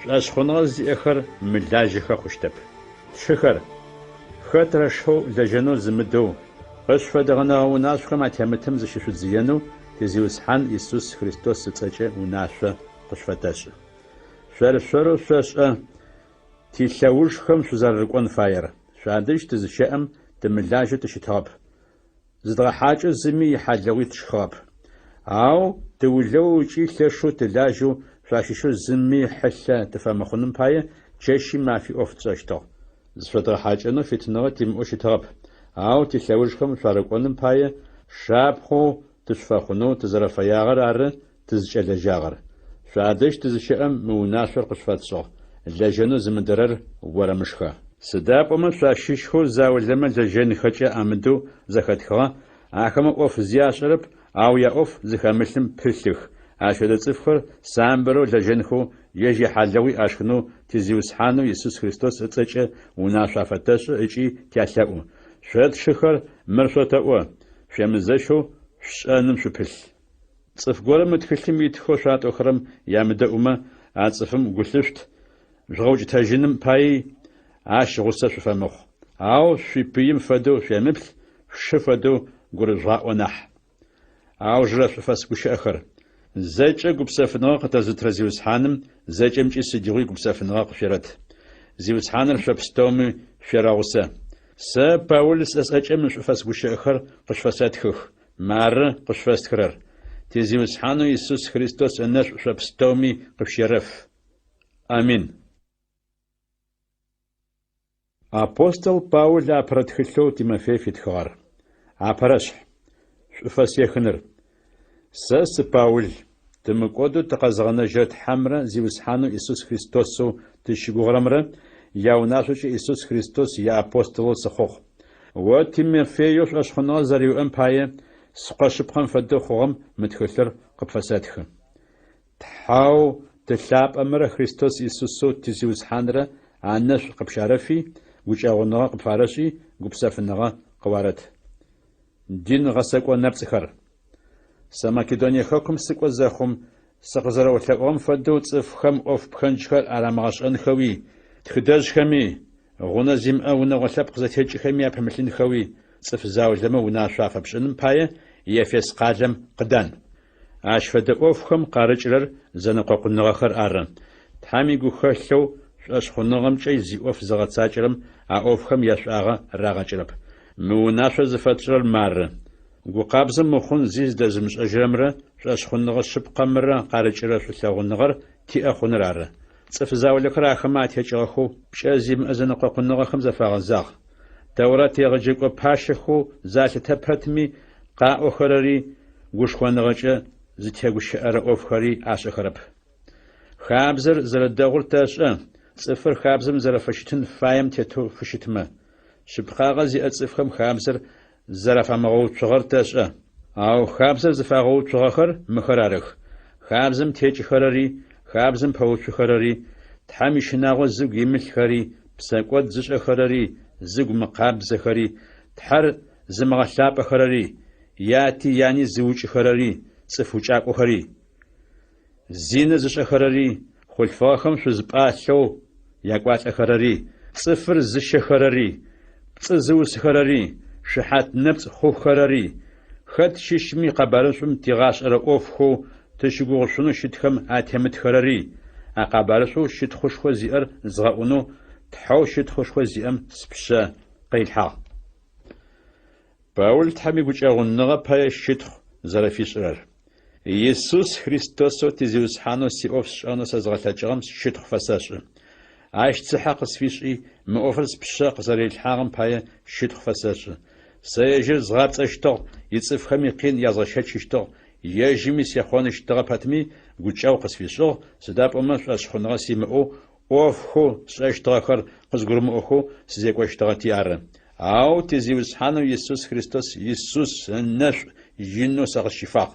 Шӏошъхъуныгъэ зиӏэхэр мылажьэхэ хъущтэп. Тшыхэр, хэтрэ шэу лэжьэнэу зымыдэу, къышъуфэдгъэнэгъэ унашъохэм атемытым зыщышъудзыенэу ти Зиусхьан Исус Христос ыцӏэкӏэ унашъо къышъуфэтэшӏы. Шъор-шъорэу шъошӏэ тилъэужхэм шъузэрэрыкӏон фаер. Шъуадэжь тызыщэӏэм тымылажьэу тыщытыгъэп. Зыдгъэхьакӏэу зыми ихьалыгъуи тшхыгъэп. Ау тыулэоу ыкӏи лъэшэу тылажьэу шъуащыщэу зыми хьылъэ тыфэмыхъуным пае чэщи мафи ӏоф тшӏэщтыгъ. Зышъодгъэхьакӏэнэу фитыныгъэ тимыӏэу щытыгъэп, ау тилъэужхэм шъуарыкӏоным пае шапхъэу тышъуфэхъунэу тызэрэфэягъэр ары тызкӏэлэжьагъэр. Шъуадэжь тызыщэӏэм мы унашъор къышъуфэтшӏыгъ, лэжьэнэу зымыдэрэр орэмышхэ. Сыда пӏомэ шъуащыщхэу заулэмэ лэжьэнхэкӏэ амыдэу зэхэтхыгъэ, ахэмэ ӏоф зи ашӏэрэп, ау яӏоф зыхэмылъым пылъых. Ащ фэдэ цӏыфхэр самбырэу лэжьэнхэу, ежь яхьалыгъуи ашхынэу ти Зиусхьанэу Исус Христос ыцӏэкӏэ унашъо афэтэшӏы ыкӏи тялъэӏу. Шъо тшыхэр, мыр шъотэӏо, шъуемызэщэу шъушӏэным шъупылъ. Цӏыф горэм мы тхылъым итхэу шъуатӏохэрэм ямыдэӏумэ, а цӏыфым гу лъышъут, жъугъэукӏытэжьыным паий ащ гъусэ шъуфэмыхъу. Ау шъуипыим фэдэу шъуемыплъ, шъушы фэдэу гурыжъугъаӏо нахь. Аужырэ шӏуфэс гущыӏэхэр. Зэкӏэ гупсэфыныгъэ къытэзытырэ Зиусхьаным зэкӏэмкӏи сыдигъуи гупсэфыныгъэ къышъуерэт. Зиусхьаныр шъо пстэуми шъуерэгъусэ. Сэ, Паул, сӏэ сӏэкӏэ мы шӏуфэс гущыӏэхэр къышъуфэсэтхых. Мары къышъуфэстхырэр, ти Зиусхьанэу Исус Христос ынэшӏу шъо пстэуми къышъущерэф. Амин. Апостол Паул апэрэ тхылъэу Тимофей фитхыгъэр. Апэрэшъхь. Шӏуфэс ехыныр. Сэ сы Паул, тымыкӏодэу тыкъэзыгъэнэжьырэ Тхьэмрэ Зиусхьанэу Исус Христосэу тызщыгугъырэмрэ яунашъокӏэ Исус Христос иапостолэу сыхъугъ. О Тимофееу шӏошъхъуныгъэ зэриуӏэм пае, скъо шъыпкъэм фэдэу хъугъэм мы тхылъыр къыпфэсэтхы. Тхьэу Ты лъапӏэмрэ Христос Исусэу ти Зиусхьанрэ анэшӏу къыпщарэфи, гукӏэгъуныгъэ къыпфарэшӏи, гупсэфыныгъэ къыуарэт. Дин гъэсэкӏо нэпцӏхэр. Сэ Македоние хэкум сыкӏо зэхъум, сыкъызэрэолъэӏугъэм фэдэу цӏыфхэм ӏоф пхэнджхэр арамыгъэшӏэнхэуи, тхыдэжъхэми, гъунэ зимыӏэ унэгъо лъэпкъ зэтекӏхэми апымылъынхэуи цӏыф заулэмэ унашъо афэпшӏыным пае Ефес къалэм къыдан. Ащ фэдэ ӏофхэм къарыкӏырэр зэнэкъокъуныгъэхэр ары. Тхьэм игухэлъэу шӏошъхъуныгъэмкӏэ зиӏоф зыгъэцакӏэрэм а ӏофхэм яшӏуагъэ рагъэкӏырэп. Мы унашъор зыфэтшӏырэр мары, гу къабзэм мыхъун зи зыдэзымышӏэжьырэмрэ шӏошъхъуныгъэ шъыпкъэмрэ къарыкӏырэ шӏулъэгъуныгъэр тиӏэ хъуныр ары. Цӏыф заулэхэр ахэмэ атекӏыгъэхэу пкӏэ зимыӏэ зэнэкъокъуныгъэхэм зафагъэзагъ. Тэурат егъэджэкӏо пащэхэу залъытэ пэтми, къаӏохэрэри гушхоныгъэкӏэ зытегущыӏэрэ ӏофхэри ашӏэхэрэп. Хабзэр зэрэдэгъур тэшӏэ, цӏыфыр хабзэм зэрэфыщытын фаем тетэу фыщытмэ. Шъыпкъагъэ зиӏэ цӏыфхэм хабзэр зэрафамыгъэуцугъэр тэшӏэ. Ау хабзэр зыфагъэуцугъэхэр мыхэр арых, хабзэм текӏыхэрэри, хабзэм пэуцухэрэри, Тхьэм ищынагъо зыгу имылъхэри, псэкӏод зышӏэхэрэри, зыгу мыкъабзэхэри, Тхьэр зымыгъэлъапӏэхэрэри, яти яни зыукӏыхэрэри, цӏыф укӏакӏохэри. Зинэ зышӏэхэрэри, хъулъфыгъэхэм шъуз пӏалъэу якӏуалӏэхэрэри, цӏыфыр зыщэхэрэри, пцӏы зыусыхэрэри, шыхьат нэпцӏ хъухэрэри, хэт щыщми къэбарышӏум тигъашӏэрэ ӏофхэу тыщыгугъышъунэу щытхэм атемытхэрэри, а къэбарышӏоу щытхъушхо зиӏэр згъэӏунэу Тхьэу щытхъушхо зиӏэм спшъэ къырилъхьагъ. Паул Тхьэм игукӏэгъуныгъэ пае щытхъу зэрэфишӏырэр. Исус Христосэу ти Зиусхьанэу сиӏоф сшӏэнэу сэзгъэлъэкӏыгъэм щытхъу фэсэшӏы. Ащ цыхьэ къысфишӏи, мы ӏофыр спшъэ къызэрэрилъхьагъэм пае щытхъу фэсэшӏы. Сэ ежьыр згъапцӏэщтыгъ, ицӏыфхэми къин язгъэщэчыщтыгъ, ежьыми сехъоныщтыгъэ пэтми, гукӏэгъу къысфишӏыгъ, сыда пӏомэ шӏошъхъуныгъэ симыӏэу, ӏофхэу сшӏэщтыгъэхэр къызгурымыӏохэу сызекӏощтыгъэти ары. Ау ти Зиусхьанэу Исус Христос Исус ынэшӏу инэу сэ къысщифагъ.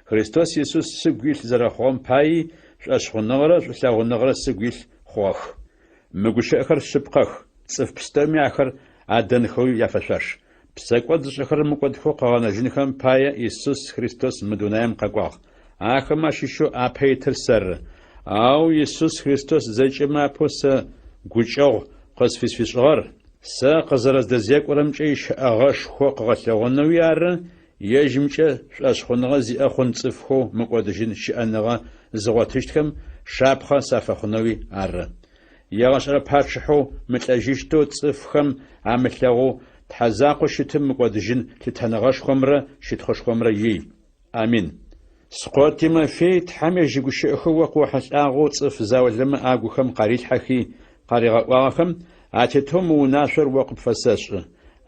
Христос Исус сыгу илъ зэрэхъугъэм паий шӏошъхъуныгъэрэ шӏулъэгъуныгъэрэ сыгу илъ хъугъэх. Мы гущыӏэхэр шъыпкъэх, цӏыф пстэуми ахэр адэнхэуи яфэшъуаш. Псэкӏод зышӏэхэрэр мыкӏодхэу къыгъэнэжьынхэм пае Исус Христос мы дунаим къэкӏуагъ. Ахэмэ ащыщэу апэ итыр сэры. Ау Исус Христос зэкӏэмэ апэу сэ гукӏэгъу къызфысфишӏыгъэр, сэ къызэрэздэзекӏорэмкӏэ ищэӏэгъэшхо къыгъэлъэгъонэуи ары, ежьымкӏэ шӏошъхъуныгъэ зиӏэ хъун цӏыфхэу мыкӏодыжьын щыӏэныгъэ зыгъотыщтхэм шапхъэ сафэхъунэуи ары. Егъэшӏэрэ пачъыхьэу мылӏэжьыщтэу цӏыфхэм амылъэгъоу Тхьэ закъоу щытым мыкӏодыжьын лъытэныгъэшхомрэ щытхъушхомрэ ий. Амин. Скъо Тимофей Тхьэм ежь игущыӏэхэу о къыохьылӏагъэу цӏыф заулэмэ агухэм къарилъхьэхи къаригъэӏуагъэхэм атетэу мы унашъор о къыпфэсэшӏы.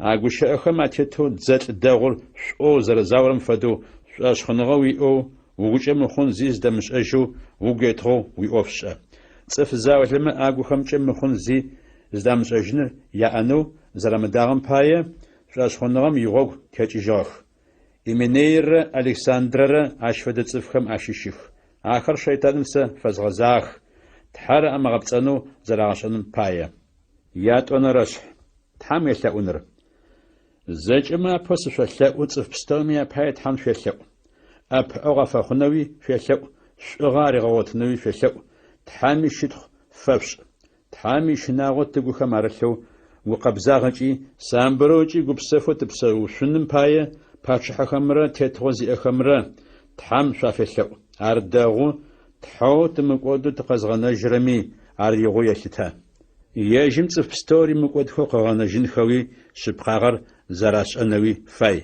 А гущыӏэхэм атетэу дзэлӏ дэгъур шӏоу зэрэзаорэм фэдэу шӏошъхъуныгъэ уиӏэу, угукӏэ мыхъун зи зыдэмышӏэжьэу угу етыгъэу уиӏоф шӏэ. Цӏыф заулэмэ агухэмкӏэ мыхъун зи зыдамышӏэжьыныр яӏэнэу зэрамыдагъэм пае, шӏошъхъуныгъэм игъогу текӏыжьыгъэх. Именейрэ Александрэрэ ащ фэдэ цӏыфхэм ащыщых. Ахэр шэйтаным сэ фэзгъэзагъэх, Тхьэр амыгъэпцӏэнэу зэрагъэшӏэным пае. Ятӏонэрэшъхь. Тхьэм уелъэӏуныр. Зэкӏэмэ апэу сышъолъэӏу, цӏыф пстэуми апае Тхьэм шъуелъэӏу. ӏэпыӏэгъу афэхъунэуи шъуелъэӏу, шӏугъэ аригъэгъотынэуи шъуелъэӏу, Тхьэми щытхъу фэшъушӏ. Тхьэм ищынагъо тыгухэм арылъэу, гукъэбзагъэкӏи, самбырэу ыкӏи гупсэфэу тыпсэушъуным пае пачъыхьэхэмрэ тетыгъо зиӏэхэмрэ Тхьэм шъуафелъэӏу. Ар дэгъу, Тхьэу тымыкӏодэу тыкъэзгъэнэжьырэми ар игъоу елъытэ. Ежьым цӏыф пстэури мыкӏодхэу къыгъэнэжьынхэуи шъыпкъагъэр зэрашӏэнэуи фай.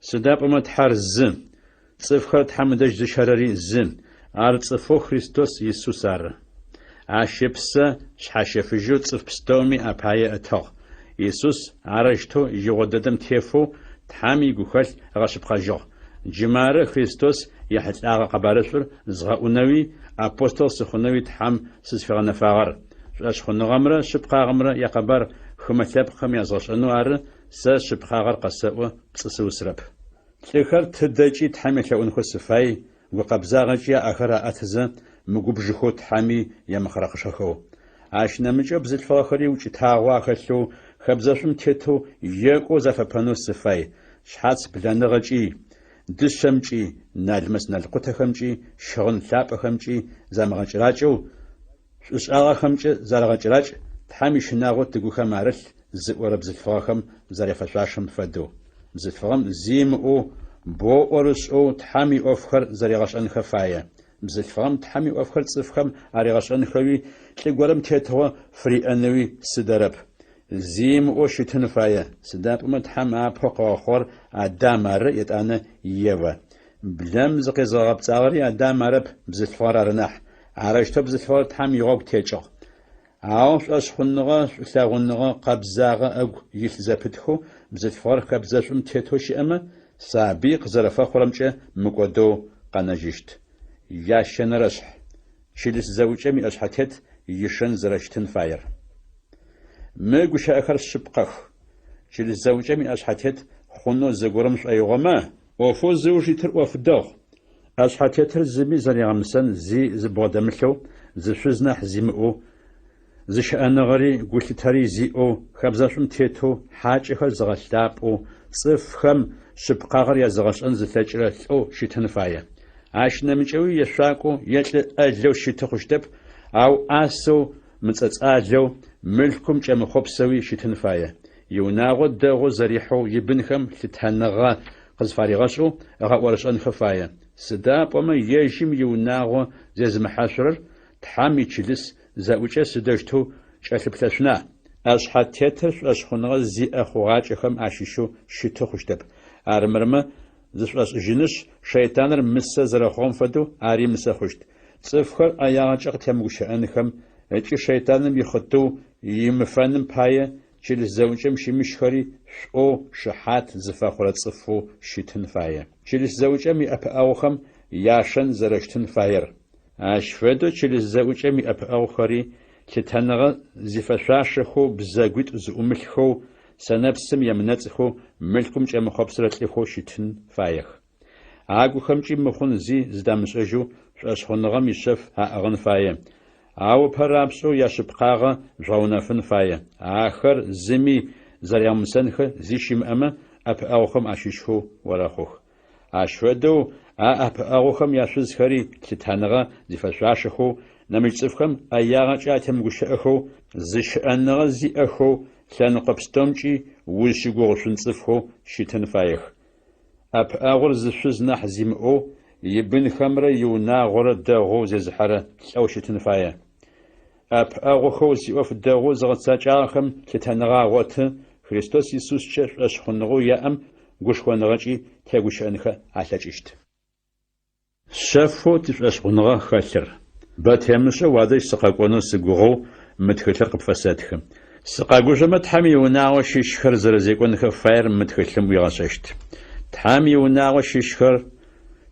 Сыда пӏомэ Тхьэр зы, цӏыфхэр Тхьэм ыдэжь зыщэрэри зы, ар цӏыфэу Христос Исус ары. Ащ ыпсэ шъхьащэфыжьэу цӏыф пстэуми апае ытыгъ. Исус арэущтэу игъо дэдэм тефэу Тхьэм игухэлъ ыгъэшъыпкъэжьыгъ. Джы мары Христос ехьылӏагъэ къэбарышӏур згъэӏунэуи апостол сыхъунэуи Тхьэм сызфигъэнэфагъэр. Шӏошъхъуныгъэмрэ шъыпкъагъэмрэ якъэбар хымэ лъэпкъхэм язгъэшӏэнэу ары, сэ шъыпкъагъэр къэсэӏо, пцӏы сыусырэп. Лӏыхэр тыдэкӏи Тхьэм елъэӏунхэу сыфай, гукъэбзагъэкӏи аӏэхэр аӏэтызэ, мыгубжыхэу Тхьэми емыхъырэхъышэхэу. Ащ нэмыкӏэу бзылъфыгъэхэри укӏытагъо ахэлъэу, хэбзэшӏум тетэу, екӏоу зафэпэнэу сыфай, шъхьац блэныгъэкӏи, дышъэмкӏи, налмэс-налкъутэхэмкӏи, щыгъын лъапӏэхэмкӏи замыгъэкӏэракӏэу, шӏушӏагъэхэмкӏэ зарэгъэкӏэракӏ, Тхьэм ищынагъо тыгухэм арылъ зыӏорэ бзылъфыгъэхэм зэряфэшъуашэм фэдэу. Бзылъфыгъэм зи ымыӏоу, боу ӏорышӏэу Тхьэм иӏофхэр зэригъэшӏэнхэ фае. Бзылъфыгъэм Тхьэм иӏофхэр цӏыфхэм аригъэшӏэнхэуи, лӏы горэм тетыгъо фыриӏэнэуи сыдэрэп. Зи ымыӏоу щытын фае, сыда пӏомэ Тхьэм апэу къыгъэхъугъэр Адам ары, етӏанэ Евэ. Блэм зыкъезыгъэгъэпцӏагъэри Адам арэп, бзылъфыгъэр ары нахь. Арэущтэу бзылъфыгъэр Тхьэм игъогу текӏыгъ. Ау шӏошъхъуныгъэ, шӏулъэгъуныгъэ, къэбзагъэ ыгу илъ зэпытхэу бзылъфыгъэр хэбзэшӏум тетэу щыӏэмэ, сабый къызэрэфэхъурэмкӏэ мыкӏодэу къэнэжьыщт. Ящэнэрэшъхь. Чылыс зэӏукӏэм иӏэшъхьэтет ишэн зэрэщытын фаер. Мы гущыӏэхэр шъыпкъэх. Чылыс зэӏукӏэм иӏэшъхьэтет хъунэу зыгорэм шӏоигъомэ, ӏофэу зыуж итыр ӏоф дэгъу. ӏэшъхьэтетыр зыми зэригъэмысэн зи зыбгъодэмылъэу, зы шъуз нахь зимыӏэу, зыщыӏэныгъэри гулъытэри зиӏэу, хэбзэшӏум тетэу, хьакӏэхэр зыгъэлъапӏэу, цӏыфхэм шъыпкъагъэр языгъэшӏэн зылъэкӏырэ лӏэу щытын фае. Ащ нэмыкӏэуи ешъуакӏоу е лӏы ӏэлэу щыты хъущтэп, ау ӏасэу, мыцӏэцӏалэу, мылъкум кӏэмыхъопсэуи щытын фае. Иунагъо дэгъоу зэрихьэу, ибынхэм лъытэныгъэ къызфаригъэшӏэу ыгъэӏорышӏэнхэ фае. Сыда пӏомэ ежьым иунагъо зезымыхьашъурэр Тхьэм ичылыс зэӏукӏэ сыдэущтэу кӏэлъыплъэшъуна? ӏэшъхьэтетыр шӏошъхъуныгъэ зиӏэ хъугъакӏэхэм ащыщэу щыты хъущтэп. Армырмэ, зышӏошӏыжьынышъ, шэйтаныр мысэ зэрэхъугъэм фэдэу ари мысэ хъущт. Цӏыфхэр ӏэягъэкӏэ къытемыгущыӏэнхэм ыкӏи шэйтаным ихъытыу имыфэным пае чылыс зэӏукӏэм щымыщхэри шӏоу шыхьат зыфэхъурэ цӏыфэу щытын фае. Чылыс зэӏукӏэм иӏэпыӏэгъухэм яшэн зэрэщытын фаер. Ащ фэдэу чылыс зэӏукӏэм иӏэпыӏэгъухэри лъытэныгъэ зифэшъуашэхэу бзэгуитӏу зыӏумылъхэу, сэнэпсым емынэцӏхэу, мылъкум кӏэмыхъопсырэ лӏыхэу щытын фаех. Агухэмкӏи мыхъун зи зыдамышӏэжьэу шӏошъхъуныгъэм ишъэф аӏыгъын фае. Ау ыпэ рапшӏэу яшъыпкъагъэ жъугъэунэфын фае. Ахэр зыми зэрягъэмысэнхэ зи щымыӏэмэ, ӏэпыӏэгъухэм ащыщхэу орэхъух. Ащ фэдэу а ӏэпыӏэгъухэм яшъузхэри лъытэныгъэ зифэшъуашэхэу, нэмыкӏ цӏыфхэм ӏэягъэкӏэ атемыгущыӏэхэу, зыщыӏэныгъэ зиӏэхэу, лъэныкъо пстэумкӏи узщыгугъышъун цӏыфхэу щытын фаех. ӏэпыӏэгъур зы шъуз нахь зимыӏэу, ибынхэмрэ иунагъорэ дэгъоу зезыхьэрэ лӏэу щытын фае. ӏэпыӏэгъухэу зиӏоф дэгъоу зыгъэцэкӏагъэхэм лъытэныгъэ агъоты, Христос Исускӏэ шӏошъхъуныгъэу яӏэм гушхоныгъэкӏи тегущыӏэнхэ алъэкӏыщт. Шъэфэу тишӏошъхъуныгъэ хэлъыр. Бэ темышӏэу уадэжь сыкъэкӏонэу сыгугъэу мы тхылъыр къыпфэсэтхы. Сыкъэгужъомэ Тхьэм иунагъо щыщхэр зэрэзекӏонхэ фаер мы тхылъым уигъэшӏэщт. Тхьэм иунагъо щыщхэр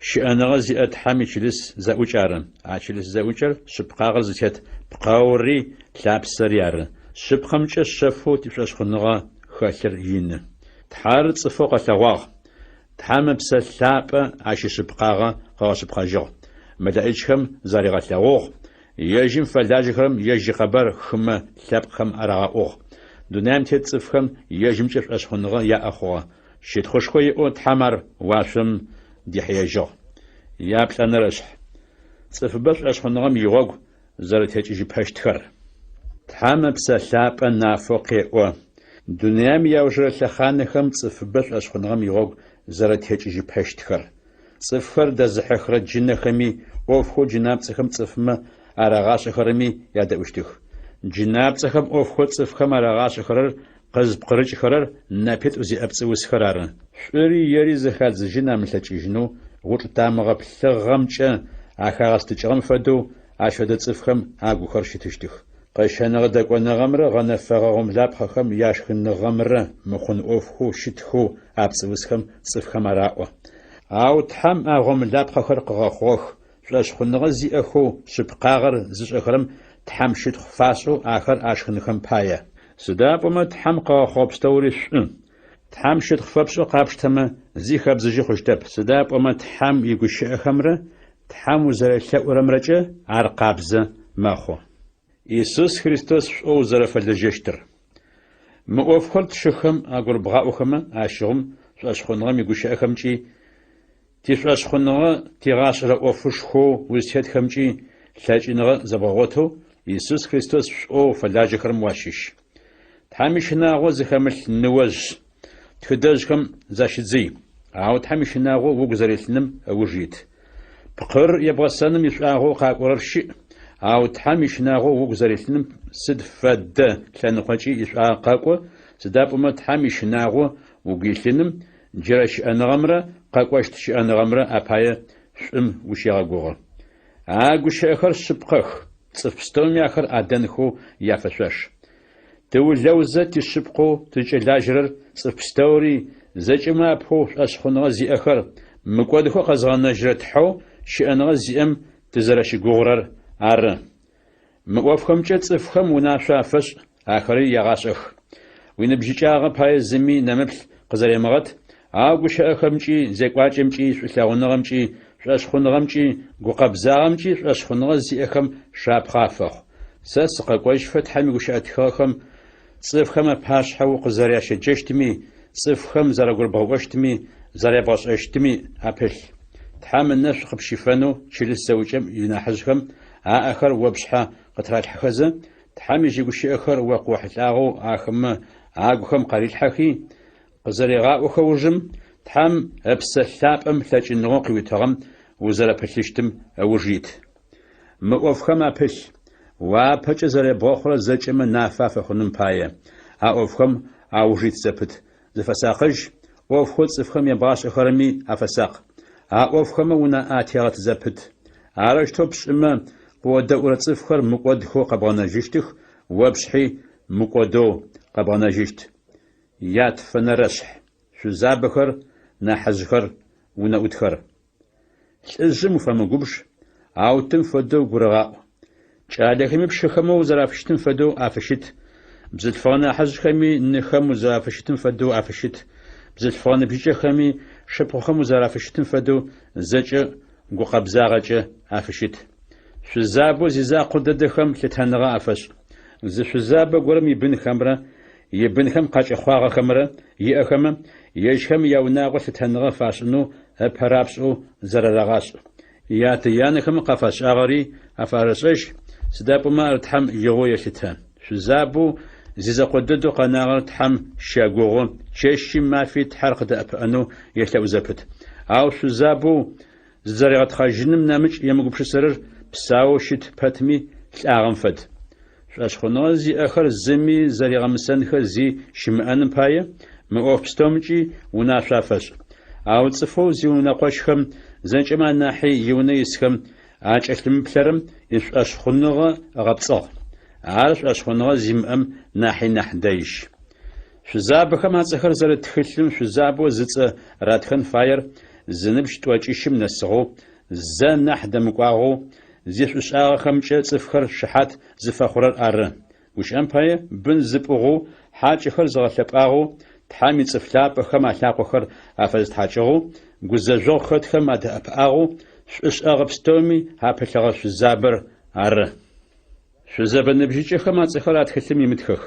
щыӏэныгъэ зиӏэ Тхьэм ичылыс зэӏукӏ ары. А чылыс зэӏукӏэр шъыпкъагъэр зытет пкъэури лъапсэри ары. Шъыпкъэмкӏэ шъэфэу тишӏошъхъуныгъэ хэлъыр ины. Тхьэр цӏыфэу къэлъэгъуагъ, Тхьэм Ыпсэ Лъапӏэ ащ ишъыпкъагъэ къыгъэшъыпкъэжьыгъ, мэлэӏичхэм заригъэлъэгъугъ, ежьым фэлажьэхэрэм ежь икъэбар хымэ лъэпкъхэм арагъэӏугъ. Дунаим тет цӏыфхэм ежьымкӏэ шӏошъхъуныгъэ яӏэ хъугъэ, щытхъушхо иӏэу Тхьэм ар уашъом дихьыежьыгъ. Яплӏэнэрэшъхь. Цӏыфыбэ шӏошъхъуныгъэм игъогу зэрэтекӏыжьыпэщтхэр. Тхьэм Ыпсэ Лъапӏэ нафэу къеӏо, дунаим иаужырэ лъэхъанэхэм цӏыфыбэ шӏошъхъуныгъэм игъогу зэрэтекӏыжьыпэщтхэр. Цӏыфхэр дэзыхьыхырэ джынэхэми, ӏофхэу джынапцӏэхэм цӏыфмэ арагъашӏэхэрэми ядэӏущтых. Джынапцӏэхэм ӏофхэу цӏыфхэм арагъашӏэхэрэр къызпкъырыкӏхэрэр нэпитӏу зиӏэ пцӏыусхэр ары. Шӏури ери зэхадзыжьын амылъэкӏыжьынэу гъучӏ тамыгъэ плъыгъэмкӏэ ахагъэстыкӏыгъэм фэдэу ащ фэдэ цӏыфхэм агухэр щытыщтых. Къэщэныгъэ-дэкӏоныгъэмрэ гъэнэфэгъэ гъомлапхъэхэм яшхыныгъэмрэ мыхъун ӏофхэу щытхэу а пцӏыусхэм цӏыфхэм араӏо. Ау Тхьэм а гъомлапхъэхэр къыгъэхъугъэх, шӏошъхъуныгъэ зиӏэхэу шъыпкъагъэр зышӏэхэрэм Тхьэм щытхъу фашӏэу ахэр ашхынхэм пае. Сыда пӏомэ Тхьэм къыгъэхъугъэ пстэури шӏу. Тхьэм щытхъу фэпшӏэу къапштэмэ, зи хэбдзыжьы хъущтэп, сыда пӏомэ Тхьэм игущыӏэхэмрэ Тхьэм узэрелъэӏурэмрэкӏэ ар къабзэ мэхъу. Исус Христос шӏоу узэрэфэлэжьэщтыр. Мы ӏофхэр тшыхэм агурыбгъаӏохэмэ, ащыгъум шӏошъхъуныгъэм игущыӏэхэмкӏи, тишӏошъхъуныгъэ тигъашӏэрэ ӏофышхоу узтетхэмкӏи лъэкӏыныгъэ зэбгъэгъотэу Исус Христос шӏоу фэлажьэхэрэм уащыщ. Тхьэм ищынагъо зыхэмылъ ныожъ тхыдэжъхэм защыдзый, ау Тхьэм ищынагъо угу зэрилъыным ыуж ит. Пкъыр ебгъэсэным ишӏуагъэу къакӏорэр щыӏ, ау Тхьэм ищынагъо угу зэрилъыным сыд фэдэ лъэныкъокӏи ишӏуагъэ къэкӏо, сыда пӏомэ Тхьэм ищынагъо угу илъыным джырэ щыӏэныгъэмрэ къэкӏощт щыӏэныгъэмрэ апае шӏум ущегъэгугъы. А гущыӏэхэр шъыпкъэх, цӏыф пстэуми ахэр адэнхэу яфэшъуаш. Тыулэузэ тишъыпкъэу тызкӏэлажьэрэр цӏыф пстэури, зэкӏэмэ апэу шӏошъхъуныгъэ зиӏэхэр, мыкӏодхэу къэзгъэнэжьырэ Тхьэу щыӏэныгъэ зиӏэм тызэрэщыгугъырэр ары. Мы ӏофхэмкӏэ цӏыфхэм унашъо афэшӏ, ахэри ягъашӏэх. Уиныбжьыкӏагъэ пае зыми нэмыплъ къызэремыгъэт, ау гущыӏэхэмкӏи, зекӏуакӏэмкӏи, шӏулъэгъуныгъэмкӏи, шӏошъхъуныгъэмкӏи, гукъэбзагъэмкӏи шӏошъхъуныгъэ зиӏэхэм шапхъэ афэхъу. Сэ сыкъэкӏожьыфэ Тхьэм игущыӏэ тхыгъэхэм цӏыфхэм апашъхьэ укъызэрящеджэщтми, цӏыфхэм зэрагурыбгъэӏощтми, зэрябгъэшӏэщтми апылъ. Тхьэм ынэшӏу къыпщифэнэу чылыс зэӏукӏэм инахьыжъхэм аӏэхэр о пшъхьэ къытыралъхьэхэзэ, Тхьэм ежь игущыӏэхэр о къыохьылӏагъэу ахэмэ агухэм къарилъхьэхи, къызэрегъаӏохэ ужым, Тхьэм Ыпсэ Лъапӏэм лъэкӏыныгъэу къыуитыгъэм узэрэпылъыщтым ыуж ит. Мы ӏофхэм апылъ, уапэкӏэ зэребгъэхъурэр зэкӏэмэ нафэ афэхъуным пае, а ӏофхэм ауж ит зэпыт, зыфэсакъыжь, ӏофхэу цӏыфхэм ебгъашӏэхэрэми афэсакъ. А ӏофхэмэ унаӏэ атегъэт зэпыт. Арэущтэу пшӏымэ, къыодэӏурэ цӏыфхэр мыкӏодхэу къэбгъэнэжьыщтых, о пшъхьи мыкӏодэу къэбгъэнэжьыщт. Ятфэнэрэшъхь. Шъузабэхэр, нахьыжъхэр, унэӏутхэр. Лӏыжъым уфэмыгубж, ау тым фэдэу гурыгъаӏу. Кӏалэхэми пшыхэмэ узэрафыщытым фэдэу афыщыт, бзылъфыгъэ нахьыжъхэми ныхэм узэрафыщытым фэдэу афыщыт, бзылъфыгъэ ныбжьыкӏэхэми шыпхъухэм узэрафыщытым фэдэу зэкӏэ гукъэбзагъэкӏэ афыщыт. Шъузабэу зизакъо дэдэхэм лъытэныгъэ афэшӏ. Зы шъузабэ горэм ибынхэмрэ ибынхэм къакӏэхъуагъэхэмрэ иӏэхэмэ, ежьхэм яунагъо лъытэныгъэ фашӏынэу ыпэ рапшӏэу зэрэрагъашӏ. Ятэ-янэхэм къафашӏагъэри афарэшӏэжь. сыда пӏомэ ар Тхьэм игъоу елъытэ. Шъузабэу зизэкъо дэдэу къэнагъэр Тхьэм щэгугъы, чэщи мафи Тхьэр къыдэӏэпыӏэнэу елъэӏу зэпыт. Ау шъузабэу зызэригъэтхъэжьыным нэмыкӏ емыгупшысэрэр псаоу щыт пэтми лӏагъэм фэд. Шӏошъхъуныгъэ зиӏэхэр зыми зэригъэмысэнхэ зи щымыӏэным пае, мы ӏоф пстэумкӏи унашъо афэшӏ. Ау цӏыфэу зиунэкъощхэм, зэкӏэмэ анахьи иунэ исхэм, акӏэлъымыплъэрэм ишӏошъхъуныгъэ ыгъэпцӏыгъ. Ар шӏошъхъуныгъэ зимыӏэм нахьи нахь дэижь. Шъузабэхэм ацӏэхэр зэрыт тхылъым шъузабэу зыцӏэ ратхэн фаер зыныбжь тӏокӏищым нэсыгъэу, зэ нахь дэмыкӏуагъэу, зишӏушӏагъэхэмкӏэ цӏыфхэр шыхьат зыфэхъурэр ары. Гущыӏэм пае, бын зыпӏугъэу, хьакӏэхэр зыгъэлъэпӏагъэу, Тхьэм ицӏыф лъапӏэхэм алъакъохэр афэзытхьакӏыгъэу, гузэжъогъу хэтхэм адэӏэпыӏагъэу, шӏушӏэгъэ пстэуми апылъыгъэ шъузабэр ары. Шъузэбэ ныбжьыкӏэхэм ацӏэхэр а тхылъым имытхэх.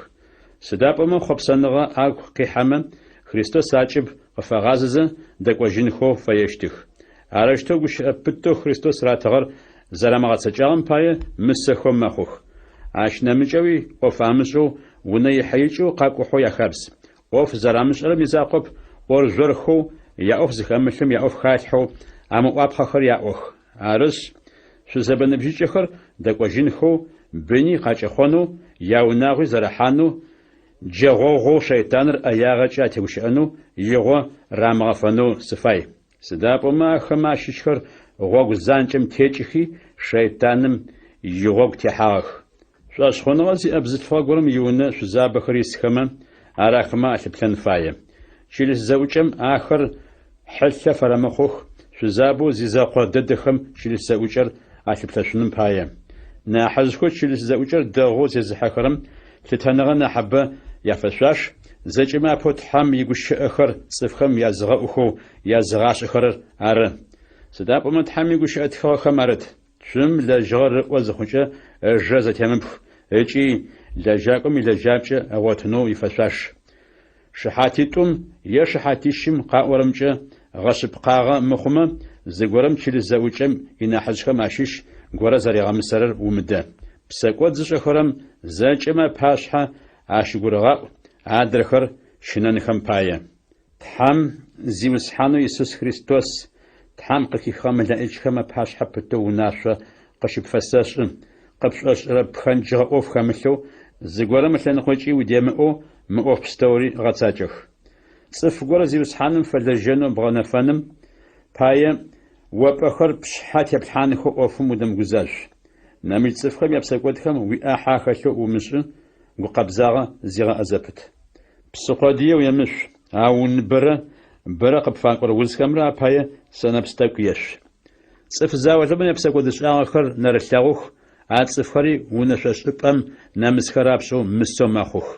Сыда пӏомэ хъопсэныгъэ агу къихьэмэ, Христос акӏыб къыфагъазэзэ дэкӏожьынхэу фэещтых. Арэущтэу гущыӏэ пытэу Христос ратыгъэр зэрамыгъэцэкӏагъэм пае мысэхэу мэхъух. Ащ нэмыкӏэуи ӏоф амышӏэу, унэ ихьэ-икӏэу къакӏухьэу яхабз. ӏоф зэрамышӏэрэм изакъоп, ӏоржъорхэу, яӏоф зыхэмылъым яӏоф халъхьэу, амыӏуапхъэхэр яӏох. Арышъ, шъузэбэ ныбжьыкӏэхэр дэкӏожьынхэу, быни къакӏэхъонэу, яунагъуи зэрахьанэу, джэгъогъоу шэйтаныр ӏэягъэкӏэ атегущыӏэнэу игъо рамыгъэфэнэу сыфай. Сыда пӏомэ ахэмэ ащыщхэр гъогу занкӏэм текӏыхи, шэйтаным игъогу техьагъэх. Шӏошъхъуныгъэ зиӏэ бзылъфыгъэ горэм иунэ шъузабэхэр исхэмэ, ар ахэмэ алъыплъэн фае. Чылыс зэӏукӏэм ахэр хьылъэ фэрэмыхъух, шъузабэу зизэкъо дэдэхэм чылыс зэӏукӏэр алъыплъэшъуным пае. Нахьыжъхэу чылыс зэӏукӏэр дэгъоу зезыхьэхэрэм лъытэныгъэ нахьыбэ яфэшъуаш, зэкӏэмэ апэу Тхьэм игущыӏэхэр цӏыфхэм языгъэӏухэу языгъашӏэхэрэр ары. Сыда пӏомэ Тхьэм игущыӏэ тхыгъэхэм арыт. Цум лэжьыгъэр ыӏо зыхъукӏэ ыжэ зэтемыпх ыкӏи лэжьакӏом илэжьапкӏэ ыгъотынэу ифэшъуаш. Шыхьатитӏум е шыхьатищым къаӏорэмкӏэ гъэшъыпкъагъэ мыхъумэ, зыгорэм чылыс зэӏукӏэм инахьыжъхэм ащыщ горэ зэригъэмысэрэр умыдэ. Псэкӏод зышӏэхэрэм зэкӏэмэ апашъхьэ ащыгурыгъаӏу, адрэхэр щынэнхэм пае. Тхьэм, Зиусхьанэу Исус Христос, Тхьэм къыхихыгъэ мэлэӏичхэм апашъхьэ пытэу унашъо къыщыпфэсэшӏы, къыпшӏошӏырэ пхэнджыгъэ ӏоф хэмылъэу, зыгорэм ылъэныкъокӏи удемыӏэу мы ӏоф пстэури гъэцакӏэх. Цӏыф горэ Зиусхьаным фэлэжьэнэу бгъэнэфэным пае, о пӏэхэр пшъхьэ теплъхьанхэу ӏофым удэмыгузажъу. Нэмыкӏ цӏыфхэм япсэкӏодхэм уиӏахьэ ахэлъэу умышӏы, гукъэбзагъэ зигъэӏэ зэпыт. Псы къодые уемышъу, ау уныбэрэ бэрэ къыпфакӏорэ узхэмрэ апае сэнэпс тӏэкӏу ешъу. Цӏыф заулэмэ япсэкӏодышӏагъэхэр нэрылъэгъух, а цӏыфхэри унэшъошӏыпӏэм нэмысхэ рапшӏэу мысэу мэхъух.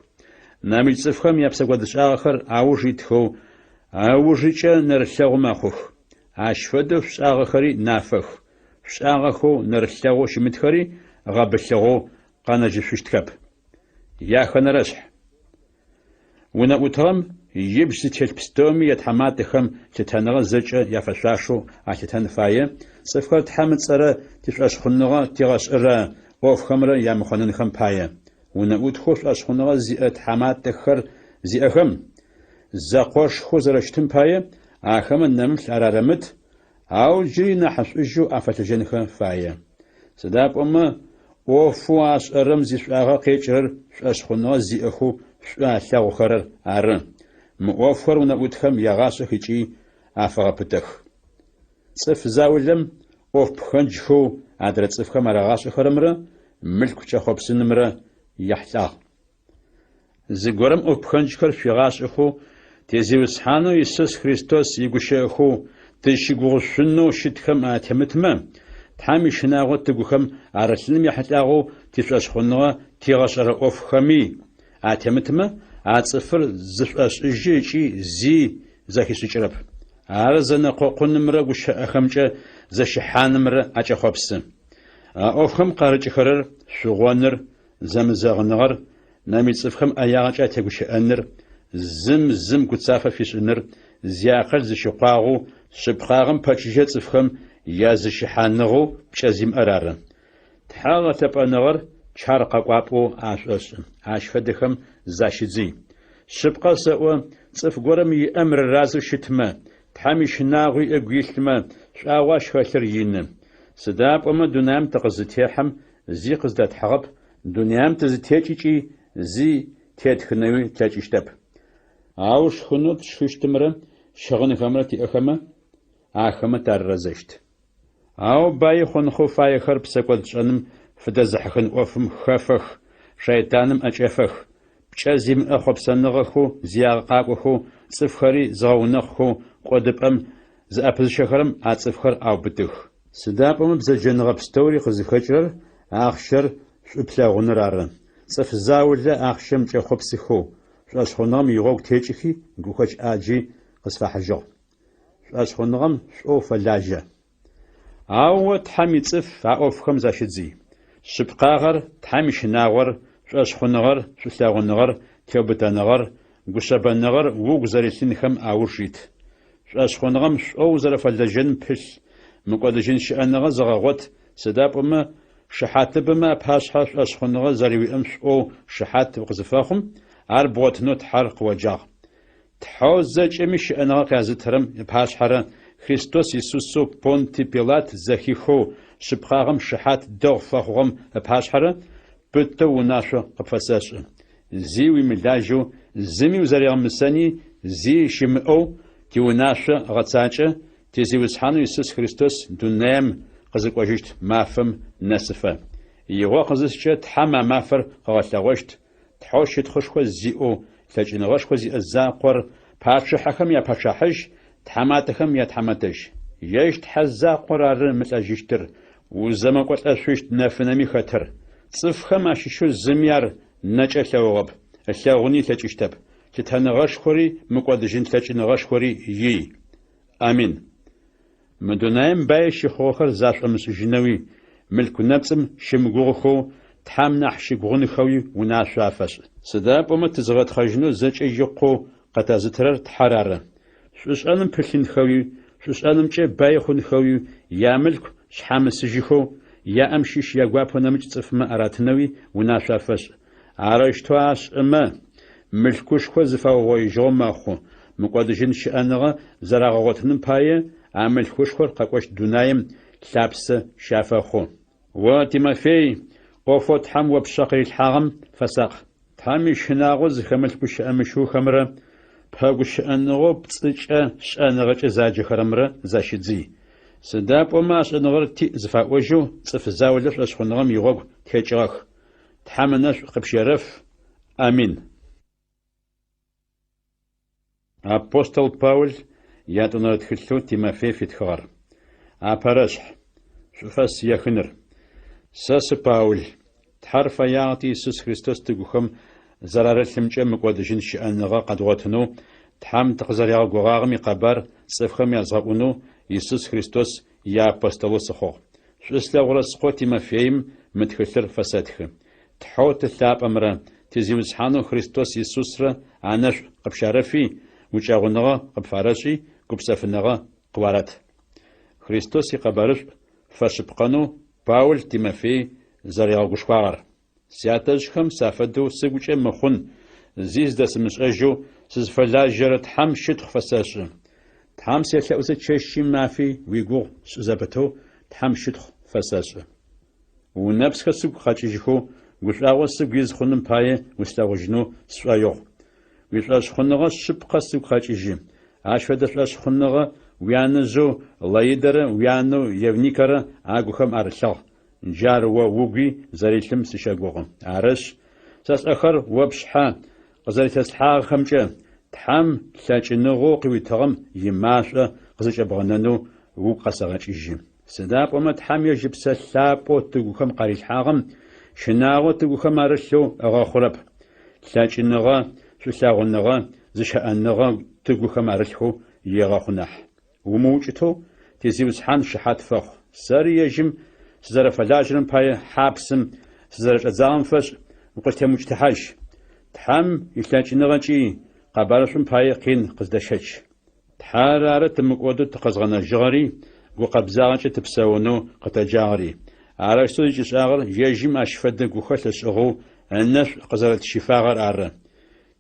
Нэмыкӏ цӏыфхэм япсэкӏодышӏагъэхэр ауж итхэу, ыужыкӏэ нэрылъэгъу мэхъух. Ащ фэдэу шъушӏагъэхэри нафэх, шъушӏагъэхэу нэрылъэгъоу щымытхэри гъэбылъыгъэу къэнэжьышъущтхэп. Яхэнэрэшъхь. Унэӏутыгъэм ибжь зытелъ пстэуми ятхьаматэхэм лъытэныгъэ зэкӏэ яфэшъуашэу алъытэн фае, цӏыфхэр Тхьэм ыцӏэрэ тишӏошъхъуныгъэ тигъэшӏырэ ӏофхэмрэ ямыхъонэнхэм пае. Унэӏутхэу шӏошъхъуныгъэ зиӏэ тхьаматэхэр зиӏэхэм, зэкъошхэу зэрэщытым пае, ахэмэ нэмыплъ арарэмыт, Ау джыри нахьышӏужьэу афэлэжьэнхэ фае. Сыда пӏомэ ӏофэу ашӏэрэм зишӏуагъэ къекӏырэр шӏошъхъуныгъэ зиӏэхэу шӏу алъэгъухэрэр ары. Мы ӏофхэр унэӏутхэм ягъашӏэх ыкӏи афэгъэпытэх. Цӏыф заулэм ӏоф пхэнджхэу адрэ цӏыфхэм арагъашӏэхэрэмрэ мылъку кӏэхъопсынымрэ яхьылӏагъ. Зыгорэм ӏоф пхэнджхэр шъуигъашӏэхэу, ти Зиусхьанэу Исус Христос игущыӏэхэу тызщыгугъышъунэу щытхэм атемытмэ, Тхьэм ищынагъо тыгухэм арылъыным ехьылӏагъэу тишӏошъхъуныгъэ тигъэшӏэрэ ӏофхэми атемытмэ, а цӏыфыр зышӏошӏыжьы ыкӏи зи зэхишӏыкӏырэп. Ар зэнэкъокъунымрэ гущыӏэхэмкӏэ зэщыхьанымрэ акӏэхъопсы. А ӏофхэм къарыкӏыхэрэр шъугъоныр, зэмызэгъыныгъэр, нэмыкӏ цӏыфхэм ӏэягъэкӏэ атегущыӏэныр, зым зым гуцафэ фишӏыныр, зиакъыл зыщыкъуагъэу, шъыпкъагъэм пэчыжьэ цӏыфхэм языщыхьаныгъэу пкӏэ зимыӏэр ары. Тхьэ гъэлъэпӏэныгъэр чар къэкӏуапӏэу ашӏошӏы, ащ фэдэхэм защыдзый. Шъыпкъэ сэӏо, цӏыф горэм иӏэм рыразэу щытмэ, Тхьэм ищынагъуи ыгу илъмэ, шӏуагъэу ащ хэлъыр ины. Сыда пӏомэ дунаим тыкъызытехьэм зи къыздэтхьыгъэп, дунаим тызытекӏыкӏи зи тетхынэуи тлъэкӏыщтэп. Ау шхынэу тшхыщтымрэ щыгъынхэмрэ тиӏэхэмэ, ахэмэ тарырэзэщт. Ау баи хъунхэу фаехэр псэкӏодшӏэным фыдэзыхьыхын ӏофым хэфэх, шэйтаным ӏэкӏэфэх. Пкӏэ зимыӏэ хъопсэныгъэхэу зиягъэ къакӏохэу, цӏыфхэри зыгъэунэхъухэу кӏодыпӏэм зыӏэпызыщэхэрэм а цӏыфхэр аубытых. Сыда пӏомэ бзэджэныгъэ пстэури къызыхэкӏырэр ахъщэр шӏу плъэгъуныр ары. Цӏыф заулэ ахъщэм кӏэхъопсыхэу, шӏошъхъуныгъэм игъогу текӏыхи гухэкӏ ӏаджи къысфахьыжьыгъ. Шӏошъхъуныгъэм шӏоу фэлажьэ. Ау о, Тхьэм ицӏыф, а ӏофхэм защыдзый. Шъыпкъагъэр, Тхьэм ищынагъор, шӏошъхъуныгъэр, шӏулъэгъуныгъэр, теубытэныгъэр, гушъэбэныгъэр угу зэрилъынхэм ауж ит. Шӏошъхъуныгъэм шӏоу узэрэфэлэжьэным пылъ, мыкӏодыжьын щыӏэныгъэ зэгъэгъот, сыда пӏомэ шыхьатыбэмэ апашъхьэ шӏошъхъуныгъэ зэрэуиӏэм шӏоу шыхьат укъызыфэхъум, ар бгъотынэу Тхьэр къыоджагъ. Тхьэу зэкӏэми щыӏэныгъэ къязытырэм ыпашъхьэрэ Христос Исусэу Понтий Пилат зэхихэу шъыпкъагъэм шыхьат дэгъу фэхъугъэм ыпашъхьэрэ пытэу унашъо къыпфэсэшӏы. Зи уимылажьэу, зыми узэригъэмысэни зи щымыӏэу тиунашъо гъэцакӏэ, ти Зиусхьанэу Исус Христос дунаем къызыкӏожьыщт мафэм нэсыфэ. Игъо къызыскӏэ Тхьэм а мафэр къыгъэлъэгъощт, Тхьэу щытхъушхо зиӏэу, лъэкӏыныгъэшхо зиӏэ закъор, пачъыхьэхэм я Пачъахьыжь, тхьаматэхэм я Тхьамэтэжь. Ежь Тхьэ закъор ары мылӏэжьыщтыр, узэмыкӏолӏэшъущт нэфынэми хэтыр. Цӏыфхэм ащыщэу зыми ар нэкӏэ ылъэгъугъэп, ылъэгъуни ылъэкӏыщтэп. Лъытэныгъэшхори мыкӏодыжьын лъэкӏыныгъэшхори ий. Амин. Мы дунаим баи щыхъугъэхэр зашӏомышӏыжьынэуи, мылъку нэпцӏым щымыгугъыхэу, Тхьэм нахь щыгугъынхэуи унашъо афэшӏ. Сыда пӏомэ тызыгъэтхъэжьынэу зэкӏэ икъоу къэтэзытырэр Тхьэр ары. Шӏушӏэным пылъынхэуи, шӏушӏэнымкӏэ баи хъунхэуи, ямылъку шъхьамысыжьыхэу, яӏэм щыщ ягуапэу нэмыкӏ цӏыфмэ аратынэуи унашъо афэшӏ. Арэущтэу ашӏэмэ, мылъкушхо зыфаугъоижьыгъэу мэхъу, мыкӏодыжьын щыӏэныгъэ зэрагъэгъотыным пае а мылъкушхор къэкӏощт дунаим лъапсэ щафэхъу. О, Тимофей, ӏофэу Тхьэм о пшъэ къырилъхьагъэм фэсакъ. Тхьэм ищынагъо зыхэмылъ гущыӏэ мыщыухэмрэ пэгущыӏэныгъэу пцӏыкӏэ шӏэныгъэкӏэ заджэхэрэмрэ защыдзый. Сыда пӏомэ а шӏэныгъэр тиӏ зыфаӏожьэу цӏыф заулэ шӏошъхъуныгъэм игъогу текӏыгъэх. Тхьэм ынэшӏу къыпщерэф. Амин. Апостол Паул ятӏонэрэ тхылъэу Тимофей фитхыгъэр. Апэрэшъхь. Шӏуфэс ехыныр. Сэ сы Паул. Тхьэр фэягъэти Исус Христос тыгухэм зэрарылъымкӏэ мыкӏодыжьын щыӏэныгъэ къэдгъотынэу, Тхьэм тыкъызэригъэгугъагъэм икъэбар цӏыфхэм язгъэӏунэу Исус Христос иапостолэу сыхъугъ. Шӏу слъэгъурэ скъо Тимофеим мы тхылъыр фэсэтхы. Тхьэу Ты лъапӏэмрэ ти Зиусхьанэу Христос Исусрэ анэшӏу къыпщарэфи, гукӏэгъуныгъэ къыпфарэшӏи, гупсэфыныгъэ къыуарэт. Христос икъэбарышӏу фэшъыпкъэнэу Паул Тимофей зэригъэгушхуагъэр. Сятэжъхэм сафэдэу сыгукӏэ мыхъун зи зыдэсымышӏэжьэу сызфэлажьэрэ Тхьэм щытхъу фэсэшӏы. Тхьэм селъэӏузэ чэщи мафи уигугъу сшӏы зэпытэу Тхьэм щытхъу фэсэшӏы. Унэпсхэр сыгу къэкӏыжьхэу, гушӏуагъо сыгу из хъуным пае услъэгъужьынэу сшӏоигъу. Уишӏошъхъуныгъэ шъыпкъэ сыгу къэкӏыжьы. Ащ фэдэ шӏошъхъуныгъэ уянэжъэу Лоидэрэ уянэу Евникэрэ агухэм арылъыгъ, Джар о угуи зэрилъым сыщэгугъы. Арышъ, сэ сӏэхэр о пшъхьэ къызэрэтеслъхьагъэхэмкӏэ, Тхьэм лъэкӏыныгъэу къыуитыгъэм имашӏо къызэкӏэбгъэнэнэу угу къэсэгъэкӏыжьы. Сыда пӏомэ Тхьэм ежь Ыпсэ Лъапӏэу тыгухэм къарилъхьагъэм щынагъо тыгухэм арылъэу ыгъэхъурэп. Лъэкӏыныгъэ, шӏулъэгъуныгъэ, зыщэӏэныгъэ тыгухэм арылъхэу егъэхъу нахь. Умыукӏытэу ти Зиусхьан шыхьат фэхъу. Сэри ежьым сызэрэфэлажьэрэм пае хьапсым сызэрэчӏэдзагъэм фэшӏ укъыстемыукӏытыхьажь. Тхьэм илъэкӏыныгъэкӏи къэбарышӏум пае къин къыздэщэч. Тхьэр ары тымыкӏодэу тыкъэзгъэнэжьыгъэри, гукъэбзагъэкӏэ тыпсэунэу къытэджагъэри. Арэущтэу зыкӏишӏагъэр ежьым ащ фэдэ гухэлъ ышӏыгъэу ынэшӏу къызэрэтщифагъэр ары.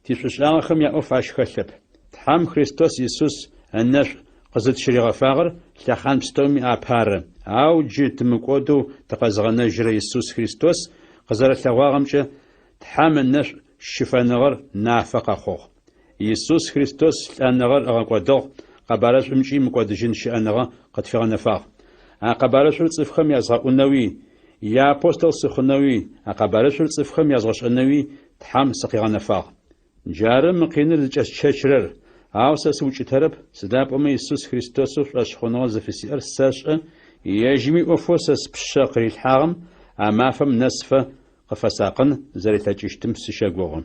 Тишӏушӏагъэхэм яӏоф ащ хэлъэп. Тхьэм Христос Исус ынэшӏу къызытщыригъэфагъэр лъэхъан пстэуми апэ ары, ау джы тымыкӏодэу тыкъэзыгъэнэжьырэ Исус Христос къызэрэлъэгъуагъэмкӏэ Тхьэм ынэшӏу щыфэныгъэр нафэ къэхъугъ. Исус Христос лӏэныгъэр ыгъэкӏодыгъ, къэбарышӏумкӏи мыкӏодыжьын щыӏэныгъэ къытфигъэнэфагъ. А къэбарышӏур цӏыфхэм язгъэӏунэуи, иапостол сыхъунэуи, а къэбарышӏур цӏыфхэм язгъэшӏэнэуи Тхьэм сыкъигъэнэфагъ. Джары мы къиныр зыкӏэсщэчырэр, ау сэ сыукӏытэрэп, сыда пӏомэ Исус Христосэу шӏошъхъуныгъэ зыфысиӏэр сэшӏэ, ежьыми ӏофэу сэ спшъэ къырилъхьагъэм а мафэм нэсыфэ къыфэсакъын зэрилъэкӏыщтым сыщэгугъы.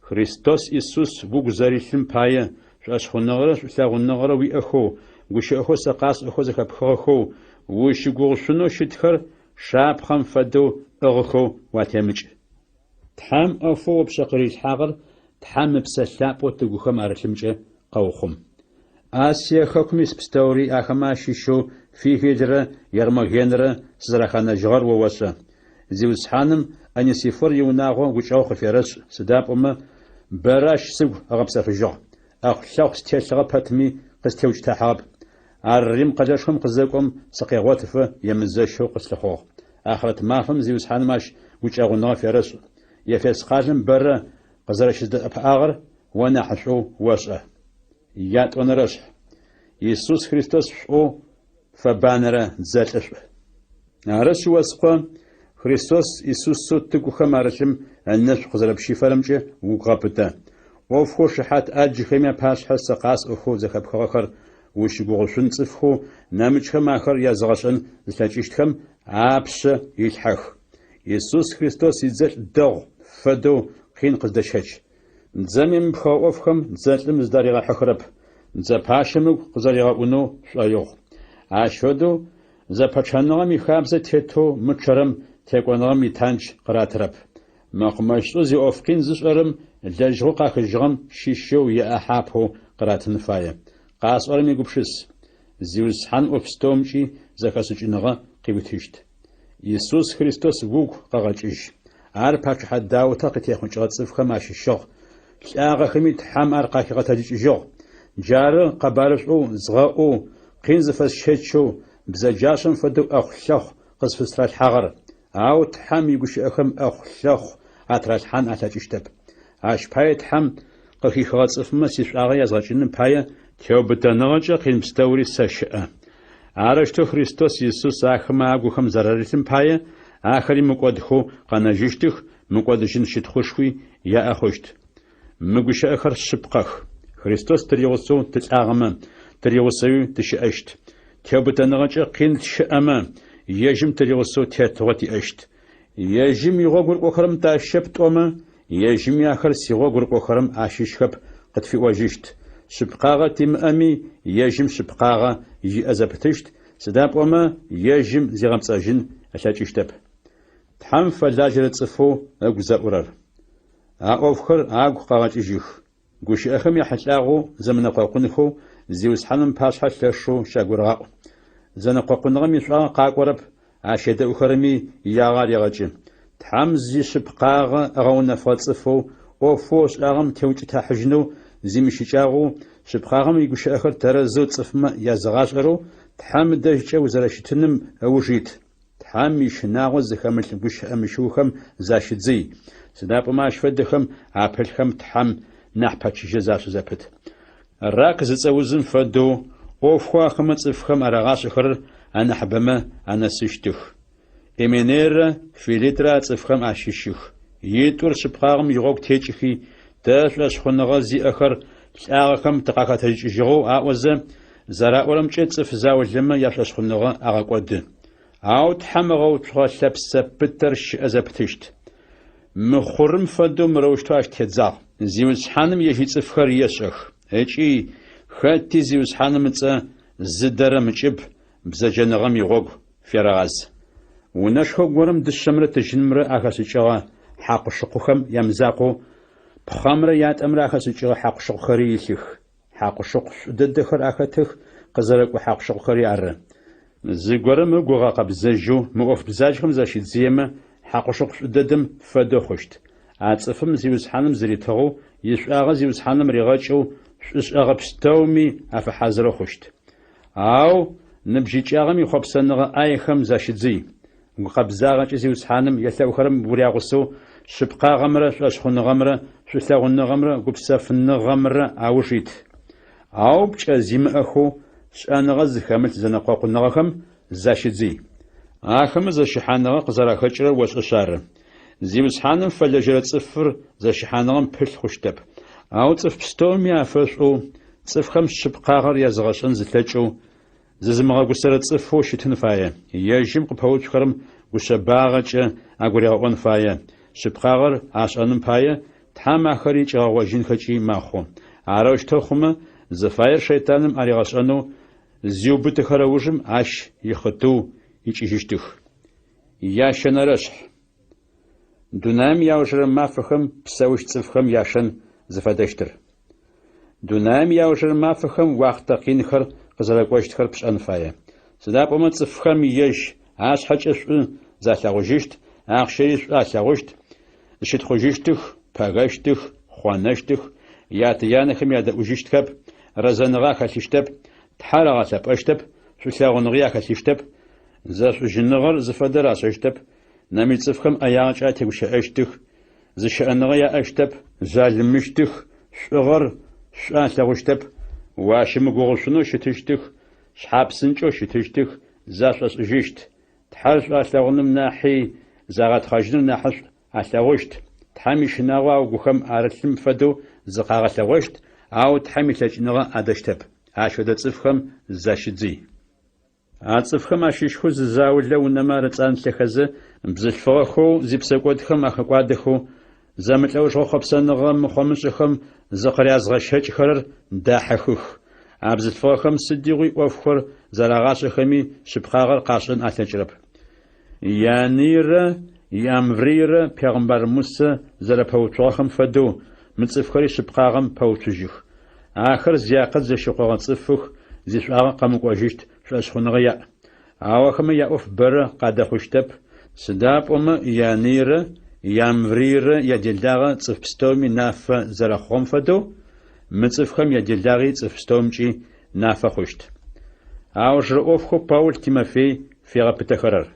Христос Исус угу зэрилъым пае, шӏошъхъуныгъэрэ шӏулъэгъуныгъэрэ уиӏэхэу, гущыӏэхэу сэ къасӏохэу зэхэпхыгъэхэу, ущыгугъышъунэу щытхэр шапхъэм фэдэу пӏыгъыхэу уатемыкӏ. Тхьэм ӏофэу ыпшъэ къырилъхьагъэр Тхьэм Ыпсэ Лъапӏэу тыгухэм арылъымкӏэ къэухъум. Асие хэкум ис пстэури ахэмэ ащыщэу Фигелрэ Гермогенрэ сызэраханэжьыгъэр о ошӏэ. Зиусхьаным Онесифор иунагъо гукӏэгъу къыферэшӏ, сыда пӏомэ бэрэ ащ сыгу ыгъэпсэфыжьыгъ, ӏэхъу-лъэхъу стелъыгъэ пэтми къыстеукӏытыхьагъэп. Ар Рим къэлэшхом къызэкӏом сыкъегъотыфэ емызэщэу къыслъыхъугъ. Ахърэт мафэм Зиусхьаным ащ гукӏэгъуныгъэ ферэшӏ. Ефес къалэм бэрэ къызэрэщыздэӏэпыӏагъэр о нахьышӏоу ошӏэ. Ятӏонэрэшъхь. Исус Христос шӏоу фэбанэрэ дзэлӏышӏу. Арышъ, о скъо, Христос Исусэу тыгухэм арылъым ынэшӏу къызэрэпщифэрэмкӏэ угу гъэпытэ. ӏофхэу шыхьат ӏаджхэми апашъхьэ сэ къасӏохэу зэхэпхыгъэхэр ущыгугъышъун цӏыфхэу нэмыкӏхэм ахэр языгъэшӏэн зылъэкӏыщтхэм апшъэ илъхьэх. Исус Христос идзэлӏ дэгъу фэдэу къин къыздэщэч. Дзэм емыпхыгъэ ӏофхэм дзэлӏым зыдаригъэхьыхырэп, дзэ пащэм ыгу къызэригъэӏунэу шӏоигъу. Ащ фэдэу зэпэчъэныгъэм ихабзэ тетэу мычъэрэм текӏоныгъэм итандж къыратырэп. Мэкъумэщышӏэу зиӏоф къин зышӏэрэм лэжьыгъэу къахыжьыгъэм щыщэу иӏахьэ апэу къыратын фае. Къасӏорэм егупшыс. Зиусхьан ӏоф пстэумкӏи зэхэшӏыкӏыныгъэ къыуитыщт. Исус Христос угу къэгъэкӏыжь. Ар пачъыхьэ Даутэ къытехъукӏыгъэ цӏыфхэм ащыщыгъ, лӏагъэхэми Тхьэм ар къахигъэтэджыкӏыжьыгъ. Джары къэбарышӏоу згъэӏоу, къин зыфэсщэчэу, бзэджашӏэм фэдэу ӏэхъу-лъэхъу къызфыстралъхьагъэр. Ау Тхьэм игущыӏэхэм ӏэхъу-лъэхъу атралъхьан алъэкӏыщтэп. Ащ пае Тхьэм къыхихыгъэ цӏыфмэ сишӏуагъэ язгъэкӏыным пае теубытэныгъэкӏэ къин пстэури сэщыӏэ. Арэущтэу Христос Исус ахэмэ агухэм зэрарылъым пае, ахэри мыкӏодхэу къэнэжьыщтых, мыкӏодыжьын щытхъушхуи яӏэ хъущт. Мы гущыӏэхэр шъыпкъэх. Христос тыригъусэу тылӏагъэмэ, тыригъусэуи тыщыӏэщт. Теубытэныгъэкӏэ къин тщыӏэмэ, ежьым тыригъусэу тетыгъо тиӏэщт. Ежьым игъогу рыкӏохэрэм тащыщэп тӏомэ, ежьыми ахэр сигъогу рыкӏохэрэм ащыщхэп къытфиӏожьыщт. Шъыпкъагъэ тимыӏэми, ежьым шъыпкъагъэ иӏэ зэпытыщт, сыда пӏомэ ежьым зигъэпцӏэжьын ылъэкӏыщтэп. Тхьэм фэлажьэрэ цӏыфэу ыгу зэӏурэр. А ӏофхэр агу къэгъэкӏыжьых. Гущыӏэхэм яхьылӏагъэу зэмынэкъокъунхэу Зиусхьаным ыпашъхьэ лъэшэу щагурыгъаӏу. Зэнэкъокъуныгъэм ишӏуагъэ къакӏорэп, ащ едэӏухэрэми иягъэ арегъэкӏы. Тхьэм зишъыпкъагъэ ыгъэунэфыгъэ цӏыфэу, ӏофэу ышӏагъэм теукӏытахьыжьынэу зимыщыкӏагъэу, шъыпкъагъэм игущыӏэхэр тэрэзэу цӏыфмэ языгъашӏэрэу, Тхьэм ыдэжькӏэ узэрэщытыным ыуж ит. Тхьэм ищынагъо зыхэмылъ гущыӏэ мыщыухэм защыдзый, сыда пӏомэ ащ фэдэхэм апылъхэм Тхьэм нахь пэчыжьэ зашӏы зэпыт. Рак зыцӏэ узым фэдэу ӏофхэу ахэмэ цӏыфхэм арагъашӏэхэрэр анахьыбэмэ анэсыщтых. Именейрэ Филитрэ а цӏыфхэм ащыщых. Итӏур шъыпкъагъэм игъогу текӏыхи, тэ шӏошъхъуныгъэ зиӏэхэр лӏагъэхэм тыкъахэтэджыкӏыжьыгъэу аӏозэ, Зэраӏорэмкӏэ цӏыф заулэмэ яшӏошъхъуныгъэ агъэкӏоды. Ау Тхьэм ыгъэуцугъэ лъэпсэ пытэр щыӏэ зэпытыщт. Мыхъурым фэдэу мырэущтэу ащ тедзагъ. Зиусхьаным ежь ицӏыфхэр ешӏэх, ыкӏи хэти Зиусхьаным ыцӏэ зыдэрэм ыкӏыб бзэджэныгъэм игъогу ферэгъаз. Унэшхо горэм дышъэмрэ тыжьынымрэ ахэшӏыкӏыгъэ хьакъу-шыкъухэм ямызакъоу, пхъэмрэ ятӏэмрэ ахэшӏыкӏыгъэ хьакъу-шыкъухэри илъых. Хьакъу-шыкъу шӏу дэдэхэр ахэтых, къызэрыкӏо хьакъу-шыкъухэри ары. Зыгорэм ыгу ыгъэкъэбзэжьэу мы ӏоф бзаджэхэм защидзыемэ, хьакъушыкъу шӏу дэдэм фэдэу хъущт. А цӏыфым Зиусхьаным зыритыгъэу, ишӏуагъэ Зиусхьаным ригъэкӏэу, шӏушӏэгъэ пстэуми афэхьазырэу хъущт. Ау ныбжьыкӏагъэм ихъопсэныгъэ ӏаехэм защыдзый. Гукъэбзагъэкӏэ Зиусхьаным елъэӏухэрэм урягъусэу шъыпкъагъэмрэ шӏошъхъуныгъэмрэ шӏулъэгъуныгъэмрэ гупсэфыныгъэмрэ ауж ит. Ау пкӏэ зимыӏэхэу шӏэныгъэ зыхэмылъ зэнэкъокъуныгъэхэм защыдзый. Ахэмэ зэщыхьаныгъэ къызэрахэкӏырэр ошӏэшъ ары. Зиусхьаным фэлэжьэрэ цӏыфыр зэщыхьаныгъэм пылъ хъущтэп. Ау цӏыф пстэуми афэшӏоу, цӏыфхэм шъыпкъагъэр языгъэшӏэн зылъэкӏэу, зызымыгъэгусэрэ цӏыфэу щытын фае. Ежьым къыпэуцухэрэм гушъэбагъэкӏэ агуригъэӏон фае, шъыпкъагъэр ашӏэным пае, Тхьэм ахэри кӏигъэгъожьынхэкӏи мэхъу. Арэущтэу хъумэ, зыфаер шэйтаным аригъэшӏэнэу зиубытыхэрэ ужым ащ ихъытыу икӏыжьыщтых. Ящэнэрэшъхь. Дунаим иаужырэ мафэхэм псэущт цӏыфхэм яшэн зыфэдэщтыр. Дунаим иаужырэ мафэхэм уахътэ къинхэр къызэрэкӏощтхэр пшӏэн фае. Сыда пӏомэ цӏыфхэм ежь ашъхьэкӏэ шӏу залъэгъужьыщт, ахъщэри шӏу алъэгъущт, зыщытхъужьыщтых, пэгэщтых, хъонэщтых, ятэ-янэхэм ядэӏужьыщтхэп, рэзэныгъэ ахэлъыщтэп, Тхьэр агъэлъэпӏэщтэп, шӏулъэгъуныгъи ахэлъыщтэп, зэшӏужьыныгъэр зыфэдэр ашӏэщтэп, нэмыкӏ цӏыфхэм ӏэягъэкӏэ атегущыӏэщтых, зыщыӏэныгъэ яӏэщтэп, жъалымыщтых, шӏугъэр шӏу алъэгъущтэп, уащымыгугъышъунэу щытыщтых, шъхьапсынкӏэу щытыщтых, зашӏошӏыжьыщт, Тхьэр шӏу алъэгъуным нахьи загъэтхъэжьыныр нахьышӏу алъэгъущт, Тхьэм ищынагъо агухэм арылъым фэдэу зыкъагъэлъэгъощт, ау Тхьэм илъэкӏыныгъэ адэщтэп. Ащ фэдэ цӏыфхэм защыдзый. А цӏыфхэм ащыщхэу зы заулэ унэмэ арыцӏанлъэхэзэ, бзылъфыгъэхэу зипсэкӏодхэм ахэкӏуадэхэу, зэмылӏэужыгъо хъопсэныгъэ мыхъомышӏэхэм зыкъырязгъэщэкӏхэрэр дахьыхых. А бзылъфыгъэхэм сыдигъуи ӏофхэр зэрагъашӏэхэми шъыпкъагъэр къашӏэн алъэкӏырэп. Ианыйрэ Иамврыйрэ пегъымбар Мусэ зэрэпэуцугъэхэм фэдэу, мы цӏыфхэри шъыпкъагъэм пэуцужьых. Ахэр зиакъыл зэщыкъогъэ цӏыфых, зишӏуагъэ къэмыкӏожьыщт шӏошъхъуныгъэ яӏ. Ау ахэмэ яӏоф бэрэ къадэхъущтэп, сыда пӏомэ Ианыйрэ Иамврыйрэ яделагъэ цӏыф пстэуми нафэ зэрэхъугъэм фэдэу, мы цӏыфхэм яделагъи цӏыф пстэумкӏи нафэ хъущт. Аужырэ ӏофхэу Паул Тимофей фигъэпытэхэрэр.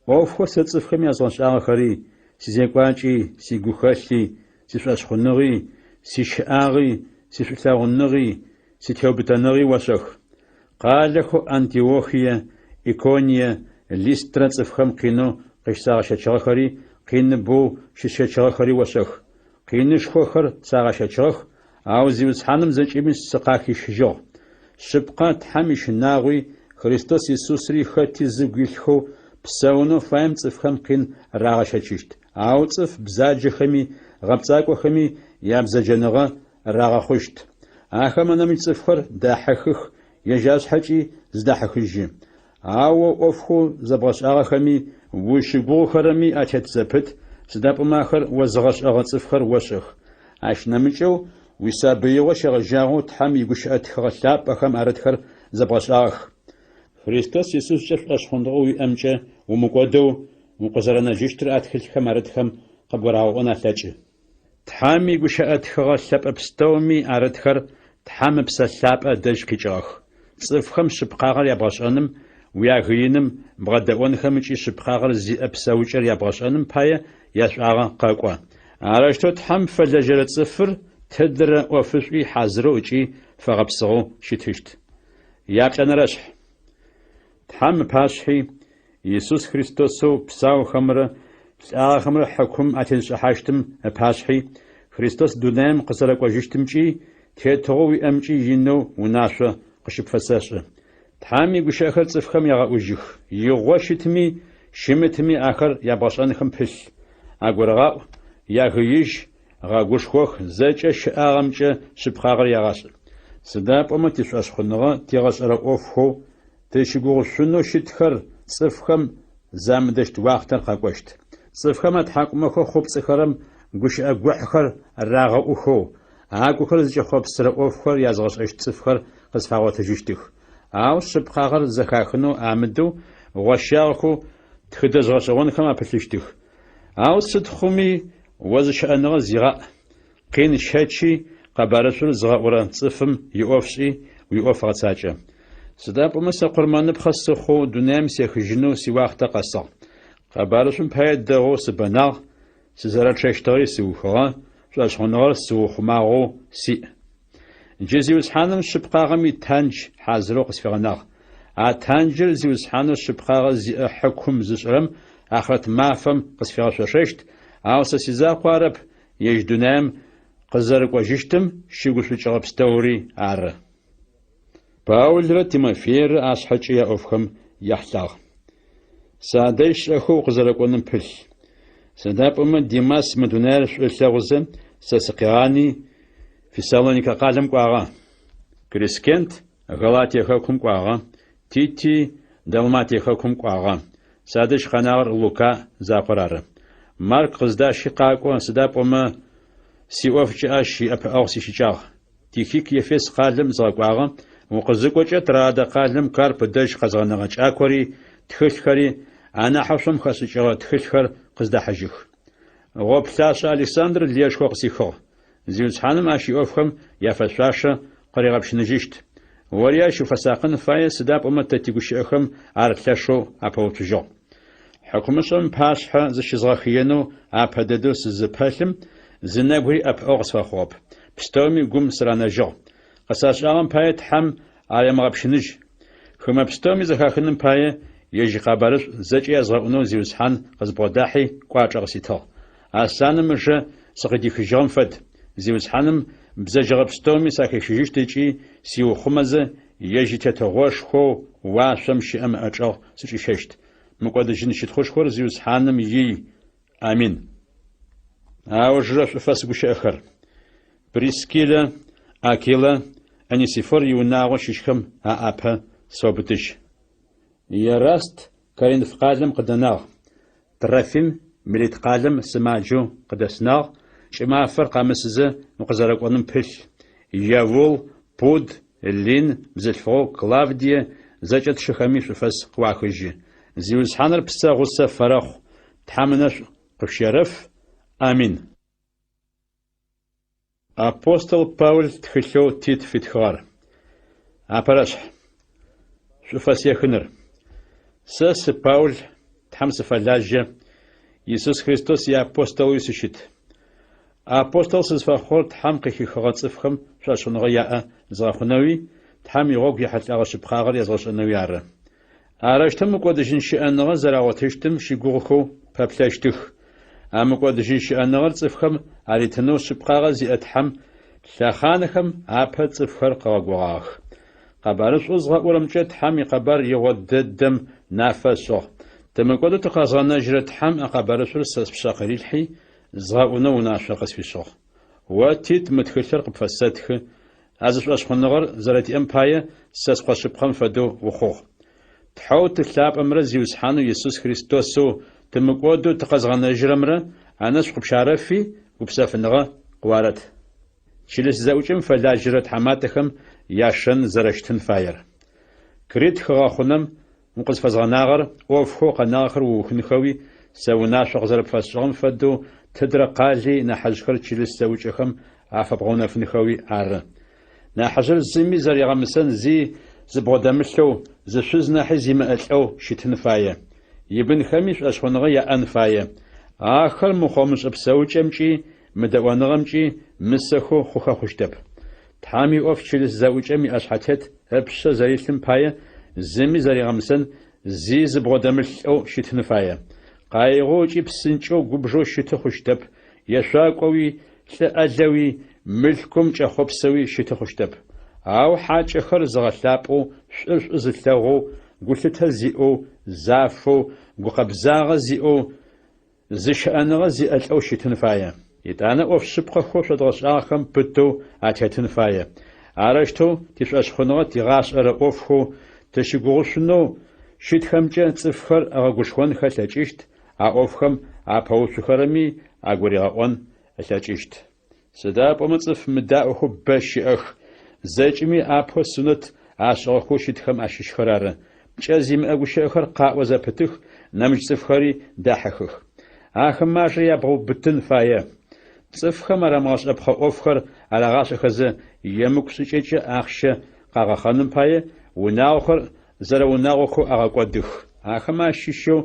ӏофхэу сэ цӏыфхэм язгъэшӏагъэхэри, сизекӏуакӏи, сигухэлъи, сишӏошъхъуныгъи, сищыӏагъи, сишӏулъэгъуныгъи, ситеубытэныгъи ошӏэх. Къалэхэу Антиохие, Иконие, Листрэ цӏыфхэм къинэу къыщысагъэщэчыгъэхэри, къиныбэу щысщэчыгъэхэри ошӏэх. Къинышхохэр сагъэщэчыгъэх, ау Зиусхьаным зэкӏэми сыкъахищыжьыгъ. Шъыпкъэ, Тхьэм ищынагъуи, Христос Исусри хэти зыгу илъхэу псэунэу фаем цӏыфхэм къин рагъэщэчыщт. Ау цӏыф бзаджэхэми гъэпцӏакӏохэми ябзэджэныгъэ рагъэхъущт. Ахэмэ нэмыкӏ цӏыфхэр дахьыхых, ежь ашъхьэкӏи зыдахьыхыжьы. Ау о ӏофхэу зэбгъэшӏагъэхэми, узщыгугъыхэрэми атет зэпыт, сыда пӏомэ ахэр озыгъэшӏэгъэ цӏыфхэр ошӏэх. Ащ нэмыкӏэу, уисабыигъо щегъэжьагъэу Тхьэм игущыӏэ тхыгъэ лъапӏэхэм арытхэр зэбгъэшӏагъэх. Христос Исускӏэ шӏошъхъуныгъэу уиӏэмкӏэ умыкӏодэу укъызэрэнэжьыщтыр а тхылъхэм арытхэм къыбгурагъэӏон алъэкӏы. Тхьэм игущыӏэ тхыгъэ лъэпӏэ пстэуми арытхэр Тхьэм Ыпсэ Лъапӏэ ыдэжь къикӏыгъэх. Цӏыфхэм шъыпкъагъэр ябгъэшӏэным, уягыиным, бгъэдэӏонхэм ыкӏи шъыпкъагъэр зиӏэ псэукӏэр ябгъэшӏэным пае яшӏуагъэ къэкӏо. Арэущтэу Тхьэм фэлэжьэрэ цӏыфыр тыдрэ ӏофышӏуи хьазырэу ыкӏи фэгъэпсыгъэу щытыщт. Яплӏэнэрэшъхь. Тхьэм ыпашъхьи, Исус Христосэу псаухэмрэ лӏагъэхэмрэ хьыкум атезышӏыхьащтым ыпашъхьи, Христос дунаим къызэрэкӏожьыщтымкӏи, тетыгъоу уиӏэмкӏи инэу унашъо къыщыпфэсэшӏы. Тхьэм игущыӏэхэр цӏыфхэм ягъэӏужьых, игъо щытми, щымытми ахэр ябгъэшӏэнхэм пылъ. Агурыгъаӏу, ягыижь, гъэгушхох, зэкӏэ щыӏагъэмкӏэ шъыпкъагъэр ягъашӏ. Сыда пӏомэ тишӏошъхъуныгъэ тигъэшӏэрэ ӏофхэу Тыщыгугъышъунэу щытхэр цӏыфхэм замыдэщт уахътэр къэкӏощт. Цӏыфхэм атхьакӏумэхэу хъупцӏыхэрэм гущыӏэ гохьхэр рагъэӏухэу, агухэр зыкӏэхъопсырэ ӏофхэр язгъэшӏэщт цӏыфхэр къызфагъотыжьыщтых. Ау шъыпкъагъэр зэхахынэу амыдэу, гъощагъэхэу тхыдэжъ гъэшӏэгъонхэм апылъыщтых. Ау сыд хъуми, о зыщыӏэныгъэ зигъаӏ, къин щэчи, къэбарышӏур зыгъэӏурэ цӏыфым иӏоф шӏи, уиӏоф гъэцакӏэ. Сыда пӏомэ сэ къурмэныпхъэ сыхъоу дунаим сехыжьынэу сиуахътэ къэсыгъ. Къэбарышӏум пае дэгъоу сыбэнагъ, сызэрэчъэщтыгъэри сыухыгъэ, шӏошъхъуныгъэр сыухъумагъэу сиӏ. Джы Зиусхьаным шъыпкъагъэм итандж хьазырэу къысфигъэнагъ. А танджыр Зиусхьанэу шъыпкъагъэ зиӏэ хьыкум зышӏырэм ахърэт мафэм къысфигъэшъошэщт, ау сэ сизакъоу арэп, ежь дунаим къызэрыкӏожьыщтым щыгушӏукӏыгъэ пстэури ары. Паулрэ Тимофейрэ ашъхьэкӏэ яӏофхэм яхьылӏагъ. Садэжь шӏэхэу укъызэрэкӏоным пылъ. Сыда пӏомэ Димас мы дунаир шӏу ылъэгъузэ, сэ сыкъигъани, Фессалоникэ къалэм кӏуагъэ. Крискент Галатие хэкум кӏуагъэ, Тити Далматие хэкум кӏуагъэ. Садэжь къэнагъэр Лука закъор ары. Марк къыздащи къакӏо, сыда пӏомэ сиӏофкӏэ ащ иӏэпыӏэгъу сищыкӏагъ. Тихик Ефес къалэм згъэкӏуагъэ, укъызыкӏокӏэ Троадэ къалэм Карп ыдэжь къэзгъэнэгъэ кӏакори, тхылъхэри, анахьэу шъом хэшӏыкӏыгъэ тхылъхэр къыздахьыжьых. Гъоплъашӏэ Александр лыешхо къысихыгъ. Зиусхьаным ащ иӏофхэм яфэшъуашэ къыригъэпщыныжьыщт. Ори ащ уфэсакъын фае, сыда пӏомэ тэ тигущыӏэхэм ар лъэшэу апэуцужьыгъ. Хьыкумышӏэм ыпашъхьэ зыщызгъэхыенэу апэ дэдэу сызыпэлъым, зы нэбгыри ӏэпыӏэгъу къысфэхъугъэп. Пстэуми гум сыранэжьыгъ. Къысашӏагъэм пае Тхьэм аремыгъэпщыныжь. Хымэ пстэуми зэхахыным пае ежь икъэбарышӏу зэкӏэ язгъэӏунэу Зиусхьан къызбгъодахьи кӏуачӏэ къыситыгъ. Аслъаным ыжэ сыкъыдихыжьыгъэм фэд. Зиусхьаным бзэджэгъэ пстэуми сахищыжьыщт ыкӏи сиухъумэзэ ежь и Тетыгъошхоу уашъом щыӏэм ыӏэчӏэгъ сычӏищэщт. Мыкӏодыжьын щытхъушхор Зиусхьаным ий. Амин. Аужырэ шӏуфэс гущыӏэхэр. Прискиллэ, Акилэ, Онесифор иунагъо щыщхэм аӏапэ сэубытыжь. Ераст Коринф къалэм къыдэнагъ, Трофим Милит къалэм сымаджэу къыдэсынагъ, кӏымафэр къэмысызэ укъызэрэкӏоным пылъ, Евул, Пуд, Лин, бзылъфыгъэу Клавдие, зэкӏэ тшыхэми шӏуфэс къыуахыжьы. Зиусхьаныр псэ гъусэ фэрэхъу, Тхьэм ынэшӏу къышъущерэф. Амин. Апостол Паул тхылъэу Тит фитхыгъэр. Апэрэшъхь. Шӏуфэс ехыныр. Сэ сы Паул, Тхьэм сыфэлажьэ, Исус Христос иапостолэуи сыщыт. Апостол сызфэхъугъэр Тхьэм къыхихыгъэ цӏыфхэм шӏошъхъуныгъэ яӏэ згъэхъунэуи, Тхьэм игъогу ехьылӏэгъэ шъыпкъагъэр язгъэшӏэнэуи ары. Арэущтэу мыкӏодыжьын щыӏэныгъэ зэрагъотыщтым щыгугъыхэу пэплъэщтых. А мыкӏодыжьын щыӏэныгъэр цӏыфхэм аритынэу шъыпкъагъэ зиӏэ Тхьэм лъэхъанхэм апэ цӏыфхэр къыгъэгугъагъэх. Къэбарышӏоу згъэӏурэмкӏэ Тхьэм икъэбар игъо дэдэм нафэ ышӏыгъ. Тымыкӏодэу тыкъэзгъэнэжьырэ Тхьэм а къэбарышӏур сэ спшъэ къырилъхьи, згъэӏунэу унашъо къысфишӏыгъ. О, Тит, мы тхылъыр къыпфэсэтхы, а зы шӏошъхъуныгъэр зэрэтиӏэм пае сэ скъо шъыпкъэм фэдэу ухъугъ. Тхьэу Ты лъапӏэмрэ Зиусхьанэу Исус Христосэу тымыкӏодэу тыкъэзгъэнэжьырэмрэ анэшӏу къыпщарэфи, гупсэфыныгъэ къыуарэт. Чылыс зэӏукӏэм фэлажьэрэ тхьаматэхэм яшэн зэрэщытын фаер. Крит хыгъэхъунэм укъызфэзгъэнагъэр ӏофхэу къэнагъэхэр уухынхэуи, сэ унашъо къызэрэпфэсшӏыгъэм фэдэу тыдрэ къали нахьыжъхэр чылыс зэӏукӏэхэм афэбгъэунэфынхэуи ары. Нахьыжъыр зыми зэригъэмысэн зи зыбгъодэмылъэу, зы шъуз нахьи зимыӏэ лӏэу щытын фае. Ибынхэми шӏошъхъуныгъэ яӏэн фае. Ахэр мыхъомышӏэ псэукӏэмкӏи мыдэӏоныгъэмкӏи мысэхэу хъухэ хъущтэп. Тхьэм иӏоф чылыс зэӏукӏэм иӏэшъхьэтет ыпшъэ зэрилъым пае зыми зэригъэмысэн зи зыбгъодэмылъ лӏэу щытын фае. Къаигъэу ыкӏи псынкӏэу губжэу щыты хъущтэп, ешъуакӏоуи, лӏы ӏэлэуи, мылъкум кӏэхъопсэуи щыты хъущтэп. Ау хьакӏэхэр зыгъэлъапӏэу, шӏур шӏу зылъэгъоу, гулъытэ зиӏэу, зафэу, гукъэбзагъэ зиӏэу, Зыщыӏэныгъэ зиӏэ лӏэу щытын фае. Етӏанэ ӏоф шъыпкъэхэу шъодгъэшӏагъэхэм пытэу атетын фае. Арэущтэу тишӏошъхъуныгъэ тигъашӏэрэ ӏофхэу тыщыгугъышъунэу щытхэмкӏэ цӏыфхэр ыгъэгушхонхэ ылъэкӏыщт, а ӏофхэм апэуцухэрэми агуригъэӏон ылъэкӏыщт. Сыда пӏомэ цӏыф мыдаӏохэу бэ щыӏэх, зэкӏэми апэу сунэт ашӏыгъэхэу щытхэм ащыщхэр ары. Пкӏэ зимыӏэ гущыӏэхэр къаӏо зэпытых, нэмыкӏ цӏыфхэри дахьыхых. Ахэмэ ажэ ябгъэубытын фае. Цӏыфхэм арамыгъэшӏэпхъэ ӏофхэр арагъашӏэхэзэ, емыкӏу шӏыкӏэкӏэ ахъщэ къагъэхъэным пае, унагъохэр зэрэунагъохэу агъэкӏодых. Ахэмэ ащыщэу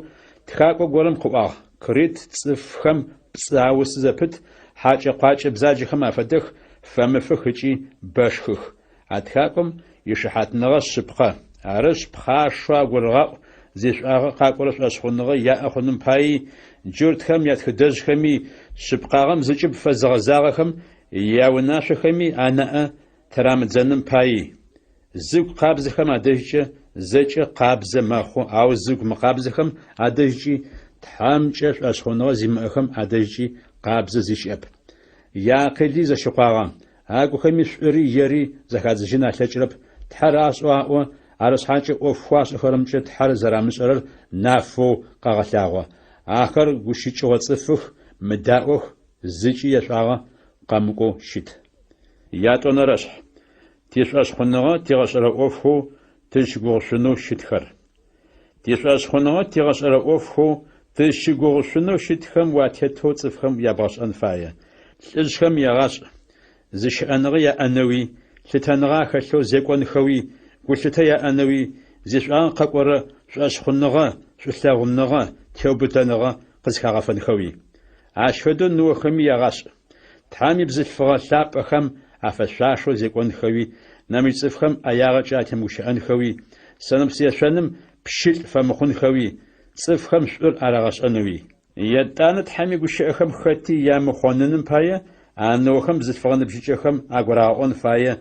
тхакӏо горэм къыӏуагъ, Крит цӏыфхэм пцӏы аусы зэпыт, хьакӏэ-къуакӏэ бзаджэхэм афэдэх, фэмыфых ыкӏи бэшхых. А тхакӏом ишыхьатныгъэ шъыпкъэ. Арышъ, пхъашэу агурыгъаӏу зишӏуагъэ къакӏорэ шӏошъхъуныгъэ яӏэ хъуным паий, джуртхэм ятхыдэжъхэми, шъыпкъагъэм зыкӏыб фэзыгъэзагъэхэм яунашъохэми анаӏэ тырамыдзэным паий. Зыгу къабзэхэм адэжькӏэ зэкӏэ къабзэ мэхъу, ау зыгу мыкъабзэхэм адэжькӏи, Тхьэмкӏэ шӏошъхъуныгъэ зимыӏэхэм адэжькӏи къабзэ зи щыӏэп. Яакъыли зэщыкъуагъэ, агухэми шӏури ери зэхадзыжьын алъэкӏырэп, Тхьэр ашӏэу аӏо, арышъхьакӏэ ӏофхэу ашӏэхэрэмкӏэ Тхьэр зэрамышӏэрэр нафэу къагъэлъагъо. Ахэр гущыкӏыгъо цӏыфых, мыдаӏох, зыкӏи яшӏуагъэ къэмыкӏоу щыт. Ятӏонэрэшъхь. Тишӏошъхъуныгъэ тигъэшӏэрэ ӏофхэу тызщыгугъышъунэу щытхэр. Тишӏошъхъуныгъэ тигъэшӏэрэ ӏофхэу тызщыгугъышъунэу щытхэм уатетэу цӏыфхэм ябгъэшӏэн фае. Лӏыжъхэм ягъашӏ, зыщыӏэныгъэ яӏэнэуи, лъытэныгъэ ахэлъэу зекӏонхэуи, гулъытэ яӏэнэуи, зишӏуагъэ къэкӏорэ шӏошъхъуныгъэ, шӏулъэгъуныгъэ, теубытэныгъэ къызхагъэфэнхэуи. Ащ фэдэу ныохэми ягъашӏ. Тхьэм ибзылъфыгъэ лъапӏэхэм афэшъуашэу зекӏонхэуи, нэмыкӏ цӏыфхэм ӏэягъэкӏэ атемыгущыӏэнхэуи, сэнэпс ешъоным пщылӏ фэмыхъунхэуи, цӏыфхэм шӏур арагъэшӏэнэуи. Етӏанэ Тхьэм игущыӏэхэм хэти ямыхъоныным пае, а ныохэм бзылъфыгъэ ныбжьыкӏэхэм агурагъэӏон фае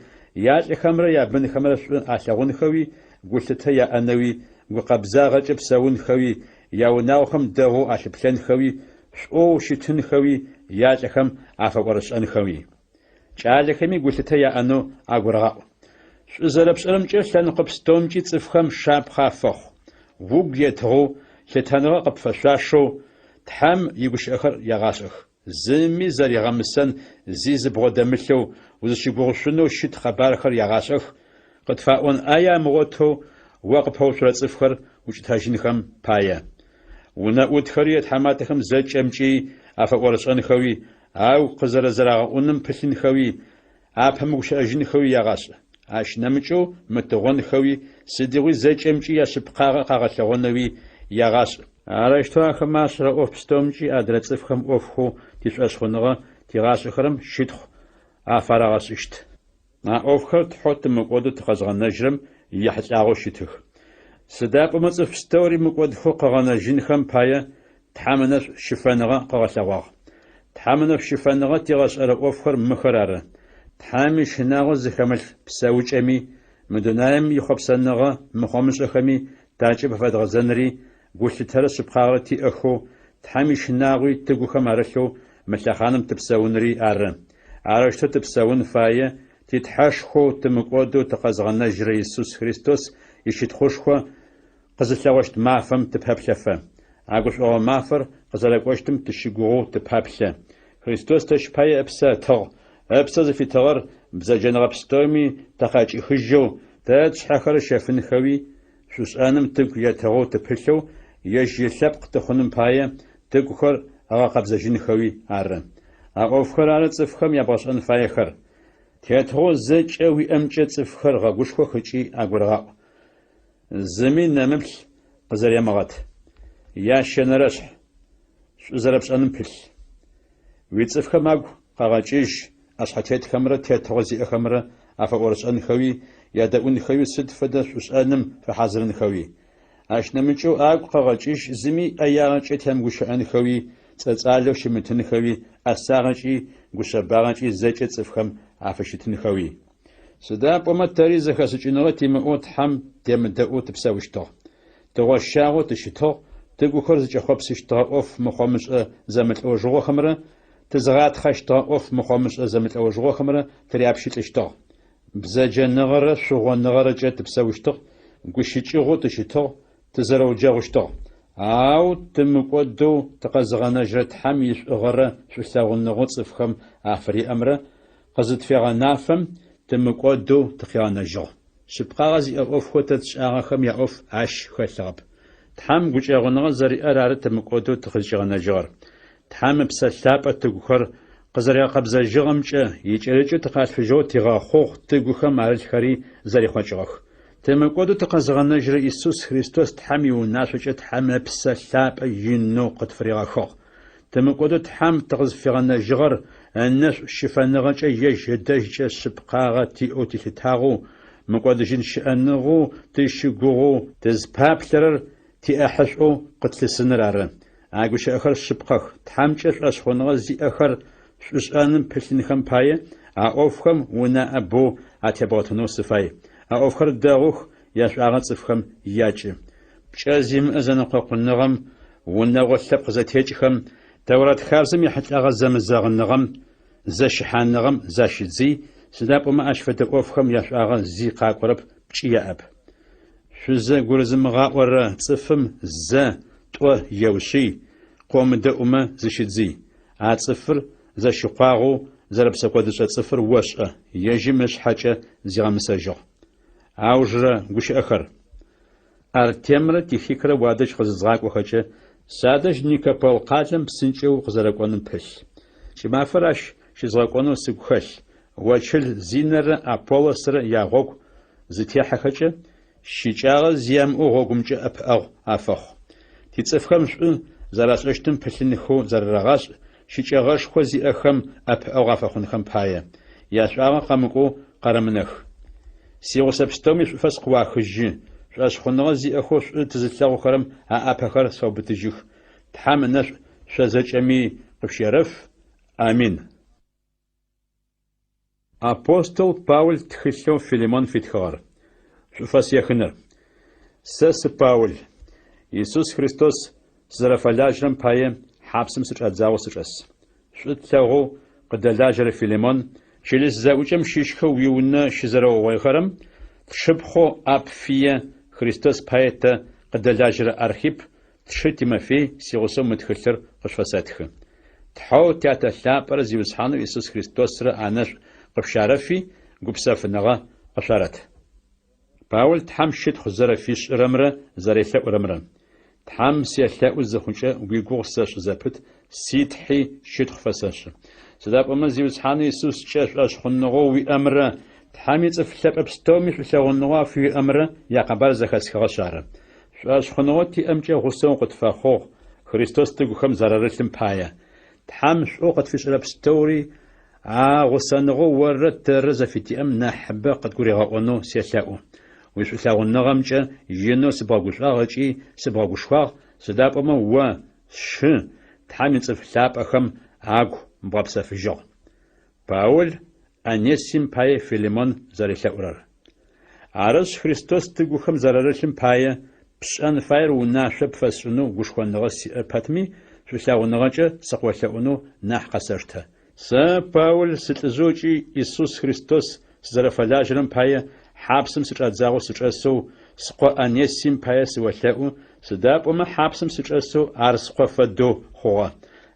ялӏыхэмрэ ябынхэмрэ шӏу алъэгъунхэуи, гулъытэ яӏэнэуи, гукъэбзагъэкӏэ псэунхэуи, яунагъохэм дэгъоу алъыплъэнхэуи, шӏоу щытынхэуи, ялӏыхэм афэӏорышӏэнхэуи. Кӏалэхэми гулъытэ яӏэнэу агурыгъаӏу. Шӏу зэрэпшӏэрэмкӏэ лъэныкъо пстэумкӏи цӏыфхэм шапхъэ афэхъу. Угу етыгъэу, лъытэныгъэ къыпфэшъуашэу Тхьэм игущыӏэхэр ягъашӏэх. Зыми зэригъэмысэн зи зыбгъодэмылъэу, узыщыгугъышъунэу щыт къэбархэр ягъашӏэх, къытфаӏон ӏае амыгъотэу о къыпэуцурэ цӏыфхэр укӏытэжьынхэм пае. Унэӏутхэри ятхьаматэхэм зэкӏэмкӏи афэӏорышӏэнхэуи, агу къызэрэзэрагъэӏуным пылъынхэуи, апэмыгущыӏэжьынхэуи ягъашӏ. Ащ нэмыкӏэу мытыгъонхэуи, сыдигъуи зэкӏэмкӏи яшъыпкъагъэ къагъэлъэгъонэуи ягъашӏ. Арэущтэу ахэмэ ашӏэрэ ӏоф пстэумкӏи адрэ цӏыфхэм ӏофхэу тишӏошъхъуныгъэ тигъашӏэхэрэм щытхъу афарагъэшӏыщт. А ӏофхэр Тхьэу тымыкӏодэу тыкъэзгъэнэжьырэм ехьылӏагъэу щытых. Сыда пӏомэ цӏыф пстэури мыкӏодхэу къыгъэнэжьынхэм пае Тхьэм ынэшӏу щыфэныгъэ къыгъэлъэгъуагъ. Тхьэм ынэшӏу щыфэныгъэ тигъэшӏэрэ ӏофхэр мыхэр ары, Тхьэм ищынагъо зыхэмылъ псэукӏэми, мы дунаим ихъопсэныгъэ мыхъомышӏэхэми такӏыб афэдгъэзэнри, гулъытэрэ шъыпкъагъэрэ тиӏэхэу, Тхьэм ищынагъуи тыгухэм арылъэу мы лъэхъаным тыпсэунри ары. Арэущтэу тыпсэун фае ти Тхьэшхоу тымыкӏодэу тыкъэзгъэнэжьырэ Исус Христос ищытхъушхо къызылъэгъощт мафэм тыпэплъэфэ. А гушӏогъо мафэр къызэрэкӏощтым тыщыгугъэу тыпэплъэ. Христос тэщ пае ыпсэ ытыгъ, ыпсэ зыфитыгъэр бзэджэныгъэ пстэуми такъыӏэкӏихыжьэу, тэ тшъхьэхэр ыщэфынхэуи, шӏушӏэным тыгу етыгъэу тыпылъэу ежь илъэпкъ тыхъуным пае, тыгухэр ыгъэкъэбзэжьынхэуи ары. А ӏофхэр ары цӏыфхэм ябгъэшӏэн фаехэр. Тетыгъоу зэкӏэ уиӏэмкӏэ цӏыфхэр гъэгушхох ыкӏи агурыгъаӏу. Зыми нэмыплъ къызэремыгъэт. Ящэнэрэшъхь. Шӏу зэрэпшӏэным пылъ. Уицӏыфхэм агу къэгъэкӏыжь ӏэшъхьэтетхэмрэ тетыгъо зиӏэхэмрэ афэӏорышӏэнхэуи, ядэӏунхэуи сыд фэдэ шӏушӏэным фэхьазырынхэуи. Ащ нэмыкӏэу агу къэгъэкӏыжь зыми ӏэягъэкӏэ темыгущыӏэнхэуи, цӏэцӏалэу щымытынхэуи, ӏэсагъэкӏи гушъэбагъэкӏи зэкӏэ цӏыфхэм афыщытынхэуи. Сыда пӏомэ тэри зэхэшӏыкӏыныгъэ тимыӏэу Тхьэм темыдэӏоу тыпсэущтыгъ. Тыгъощагъэу тыщытыгъ, тыгухэр зыкӏэхъопсыщтыгъэ ӏоф мыхъомышӏэ зэмылӏэужыгъохэмрэ тызыгъатхъэщтыгъэ ӏоф мыхъомышӏэ зэмылӏэужыгъохэмрэ тыряпщылӏыщтыгъ. Бзэджэныгъэрэ шъугъоныгъэрэкӏэ тыпсэущтыгъ, гущыкӏыгъэу тыщытыгъ, тызэрэуджэгъущтыгъ. Ау тымыкӏодэу тыкъэзыгъэнэжьырэ Тхьэм ишӏугъэрэ шӏулъэгъуныгъэу цӏыфхэм афыриӏэмрэ къызытфегъэнафэм, тымыкӏодэу тыкъигъэнэжьыгъ. Шъыпкъагъэ зиӏэ ӏофхэу тэ тшӏагъэхэм яӏоф ащ хэлъыгъэп. Тхьэм гукӏэгъуныгъэ зэриӏэр ары тымыкӏодэу тыкъызкӏигъэнэжьыгъэр. Тхьэм Ыпсэ Лъапӏэ тыгухэр къызэригъэкъэбзэжьыгъэмкӏэ икӏэрыкӏэу тыкъалъфыжьыгъэу тигъэхъугъ, тыгухэм арылъхэри зэрихъокӏыгъэх. Тымыкӏодэу тыкъэзыгъэнэжьырэ Исус Христос Тхьэм иунашъокӏэ Тхьэм Ыпсэ Лъапӏэ инэу къытфыригъэхыгъ. Тымыкӏодэу Тхьэм тыкъызфигъэнэжьыгъэр ынэшӏу щыфэныгъэкӏэ ежь ыдэжькӏэ шъыпкъагъэ тиӏэу тилъытагъэу, мыкӏодыжьын щыӏэныгъэу тыщыгугъэу тызпаплъэрэр тиӏэхьышӏоу къытлъысыныр ары. А гущыӏэхэр шъыпкъэх, Тхьэмкӏэ шӏошъхъуныгъэ зиӏэхэр шӏушӏэным пылъынхэм пае, а ӏофхэм унаӏэ боу атебгъэтынэу сыфай. А ӏофхэр дэгъух, яшӏуагъэ цӏыфхэм якӏы. Пкӏэ зимыӏэ зэнэкъокъуныгъэм, унэгъо лъэпкъ зэтекӏхэм, Тэурэт хабзэм ехьылӏэгъэ зэмызэгъыныгъэм, зэщыхьаныгъэм защыдзый, сыда пӏомэ ащ фэдэ ӏофхэм яшӏуагъэ зи къакӏорэп, пкӏи яӏэп. Шъузэгурызымыгъаӏорэ цӏыфым зэ, тӏо еушъый, къыомыдэӏумэ зыщыдзый. А цӏыфыр зэщыкъуагъэу зэрэпсэкӏодышӏэ цӏыфыр ошӏэ, ежьым ышъхьэкӏэ зигъэмысэжьыгъ. Аужырэ гущыӏэхэр. Артемрэ Тихикрэ уадэжь къызызгъакӏохэкӏэ, садэжь Никопол къалэм псынкӏэу укъызэрэкӏоным пылъ. Кӏымафэр ащ щызгъэкӏонэу сыгу хэлъ. Очыл Зинэрэ Аполлосрэ ягъогу зытехьэхэкӏэ, щыкӏагъэ зи ямыӏэу гъогумкӏэ ӏэпыӏэгъу афэхъу. Тицӏыфхэм шӏу зэрашӏэщтым пылъынхэу зарарэгъашӏ, щыкӏэгъэшхо зиӏэхэм ӏэпыӏэгъу афэхъунхэм пае, яшӏуагъэ къэмыкӏоу къэрэмынэх. Сигъусэ пстэуми шӏуфэс къыуахыжьы, шӏошъхъуныгъэ зиӏэхэу шӏу тызылъэгъухэрэм аӏапэхэр сфэубытыжьых. Тхьэм ынэшӏу шъо зэкӏэми къышъущерэф. Амин. Апостол Паул тхылъэу Филимон фитхыгъэр. Шӏуфэс ехыныр. Сэ сы Паул. Исус Христос сызэрэфэлажьэрэм пае хьапсым сычӏадзагъэу сычӏэс. Шӏу тлъэгъоу къыддэлажьэрэ Филимон, чылыс зэӏукӏэм щыщхэу уиунэ щызэрэугъоихэрэм, тшыпхъоу Апфие, Христос пае тэ къыддэлажьэрэ Архип, тшы Тимофей сигъусэу мы тхылъыр къышъуфэсэтхы. Тхьэу Тятэ лъапӏэрэ Зиусхьанэу Исус Христосрэ анэшӏу къышъущарэфи, гупсэфыныгъэ къышъуарэт. Паул Тхьэм щытхъу зэрэфишӏырэмрэ зэрелъэӏурэмрэ. Тхьэм селъэӏу зыхъукӏэ уигугъу сэшӏы зэпыт, си Тхьи щытхъу фэсэшӏы. Сыда пӏомэ Зиусхьанэу Исускӏэ шӏошъхъуныгъэу уиӏэмрэ Тхьэм ицӏыф лъэпӏэ пстэуми шӏулъэгъуныгъэу афыуиӏэмрэ якъэбар зэхэсхыгъэшъ ары. Шӏошъхъуныгъэу тиӏэмкӏэ гъусэ укъытфэхъугъ, Христос тыгухэм зэрарылъым пае. Тхьэм шӏоу къытфишӏэрэ пстэури а гъусэныгъэу оррэ тэррэ зэфытиӏэм нахьыбэ къыдгуригъэӏонэу селъэӏу. Уишӏулъэгъуныгъэмкӏэ инэу сыбгъэгушӏуагъ ыкӏи сыбгъэгушхуагъ, сыда пӏомэ о, сшы, Тхьэм ицӏыф лъапӏэхэм агу бгъэпсэфыжьыгъ. Паул Онесим пае Филимон зэрелъэӏурэр. Арышъ, Христос тыгухэм зэрарылъым пае, пшӏэн фаер унашъо пфэсшӏынэу гушхоныгъэ сиӏэ пэтми, шӏулъэгъуныгъэкӏэ сыкъыолъэӏунэу нахь къэсэштэ. Сэ, Паул, сылӏыжъэу ыкӏи Исус Христос сызэрэфэлажьэрэм пае хьапсым сычӏадзагъэу сычӏэсэу, скъо Онесим пае сыолъэӏу, сыда пӏомэ хьапсым сычӏэсэу ар скъо фэдэу хъугъэ.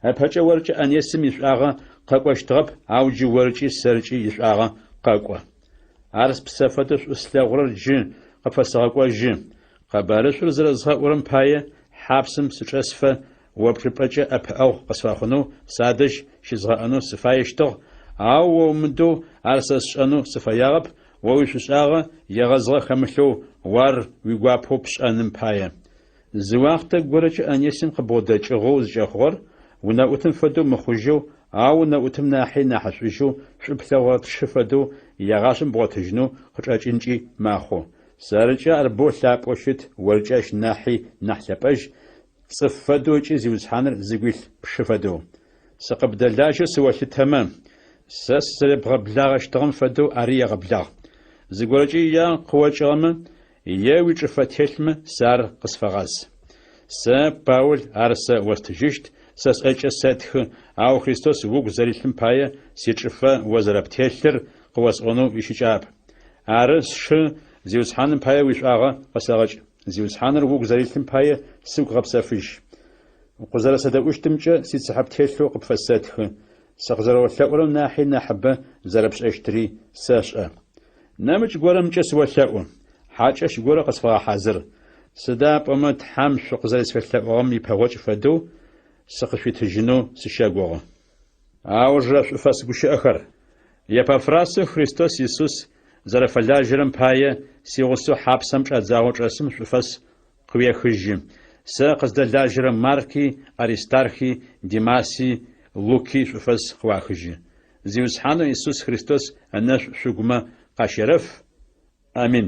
Ыпэкӏэ оркӏэ Онесим ишӏуагъэ къэкӏощтыгъэп, ау джы оркӏи сэркӏи ишӏуагъэ къэкӏо. Ар спсэ фэдэу шӏу слъэгъурэр джы къыпфэсэгъэкӏожьы. Къэбарышӏур зэрэзгъэӏурэм пае хьапсым сычӏэсфэ о пчӏыпӏэкӏэ ӏэпыӏэгъу къысфэхъунэу садэжь щызгъэӏэнэу сыфаещтыгъ, ау о умыдэу ар сэ сшӏэнэу сыфэягъэп, о уишӏушӏагъэ егъэзыгъэ хэмылъэу о ар уигуапэу пшӏэным пае. Зы уахътэ горэкӏэ Онесим къыбгъодэкӏыгъэу зыкӏэхъугъэр, унэӏутым фэдэу мыхъужьэу, ау унэӏутым нахьи нахьышӏужьэу шӏу плъэгъурэ тшы фэдэу егъашӏэм бгъотыжьынэу къычӏэкӏынкӏи мэхъу. Сэрыкӏэ ар боу лъапӏэу щыт, оркӏэ ащ нахьи нахь лъэпӏэжь, цӏыф фэдэу ыкӏи Зиусхьаныр зыгу илъ пшы фэдэу. Сыкъыбдэлажьэу сыолъытэмэ, сэ сызэребгъэблагъэщтыгъэм фэдэу ари егъэблагъ. Зыгорэкӏэ иягъэ къыокӏыгъэмэ, е уичӏыфэ телъмэ, сэ ар къысфэгъаз. Сэ, Паул, ар сэ остыжьыщт, сэ сӏэкӏэ сэтхы, ау Христос угу зэрилъым пае сичӏыфэ о зэрэптелъыр къыосӏонэу ищыкӏагъэп. Ары, сшы, Зиусхьаным пае уишӏуагъэ къысэгъэкӏ. Зиусхьаныр угу зэрилъым пае сыгу гъэпсэфыжь. Укъызэрэсэдэӏущтымкӏэ сицыхьэ птелъэу къыпфэсэтхы, сыкъызэрэолъэӏурэм нахьи нахьыбэ зэрэпшӏэщтыри сэшӏэ. Нэмыкӏ горэмкӏэ сыолъэӏу, хьакӏэщ горэ къысфэгъэхьазыр, сыда пӏомэ Тхьэм шъукъызэрэсфелъэӏугъэм ипэгъокӏ фэдэу сыкъышъуитыжьынэу сыщэгугъы. Аужырэ шӏуфэс гущыӏэхэр. Епафрасэу Христос Исус зэрэфэлажьэрэм пае сигъусэу хьапсэм чӏадзагъэу чӏэсым шӏуфэс къыуехыжьы. Сэ къыздэлажьэрэ Марки, Аристархи, Димаси, Луки шӏуфэс къыуахыжьы. Зиусхьанэу Исус Христос ынэшӏу шъугумэ къащерэф. Амин.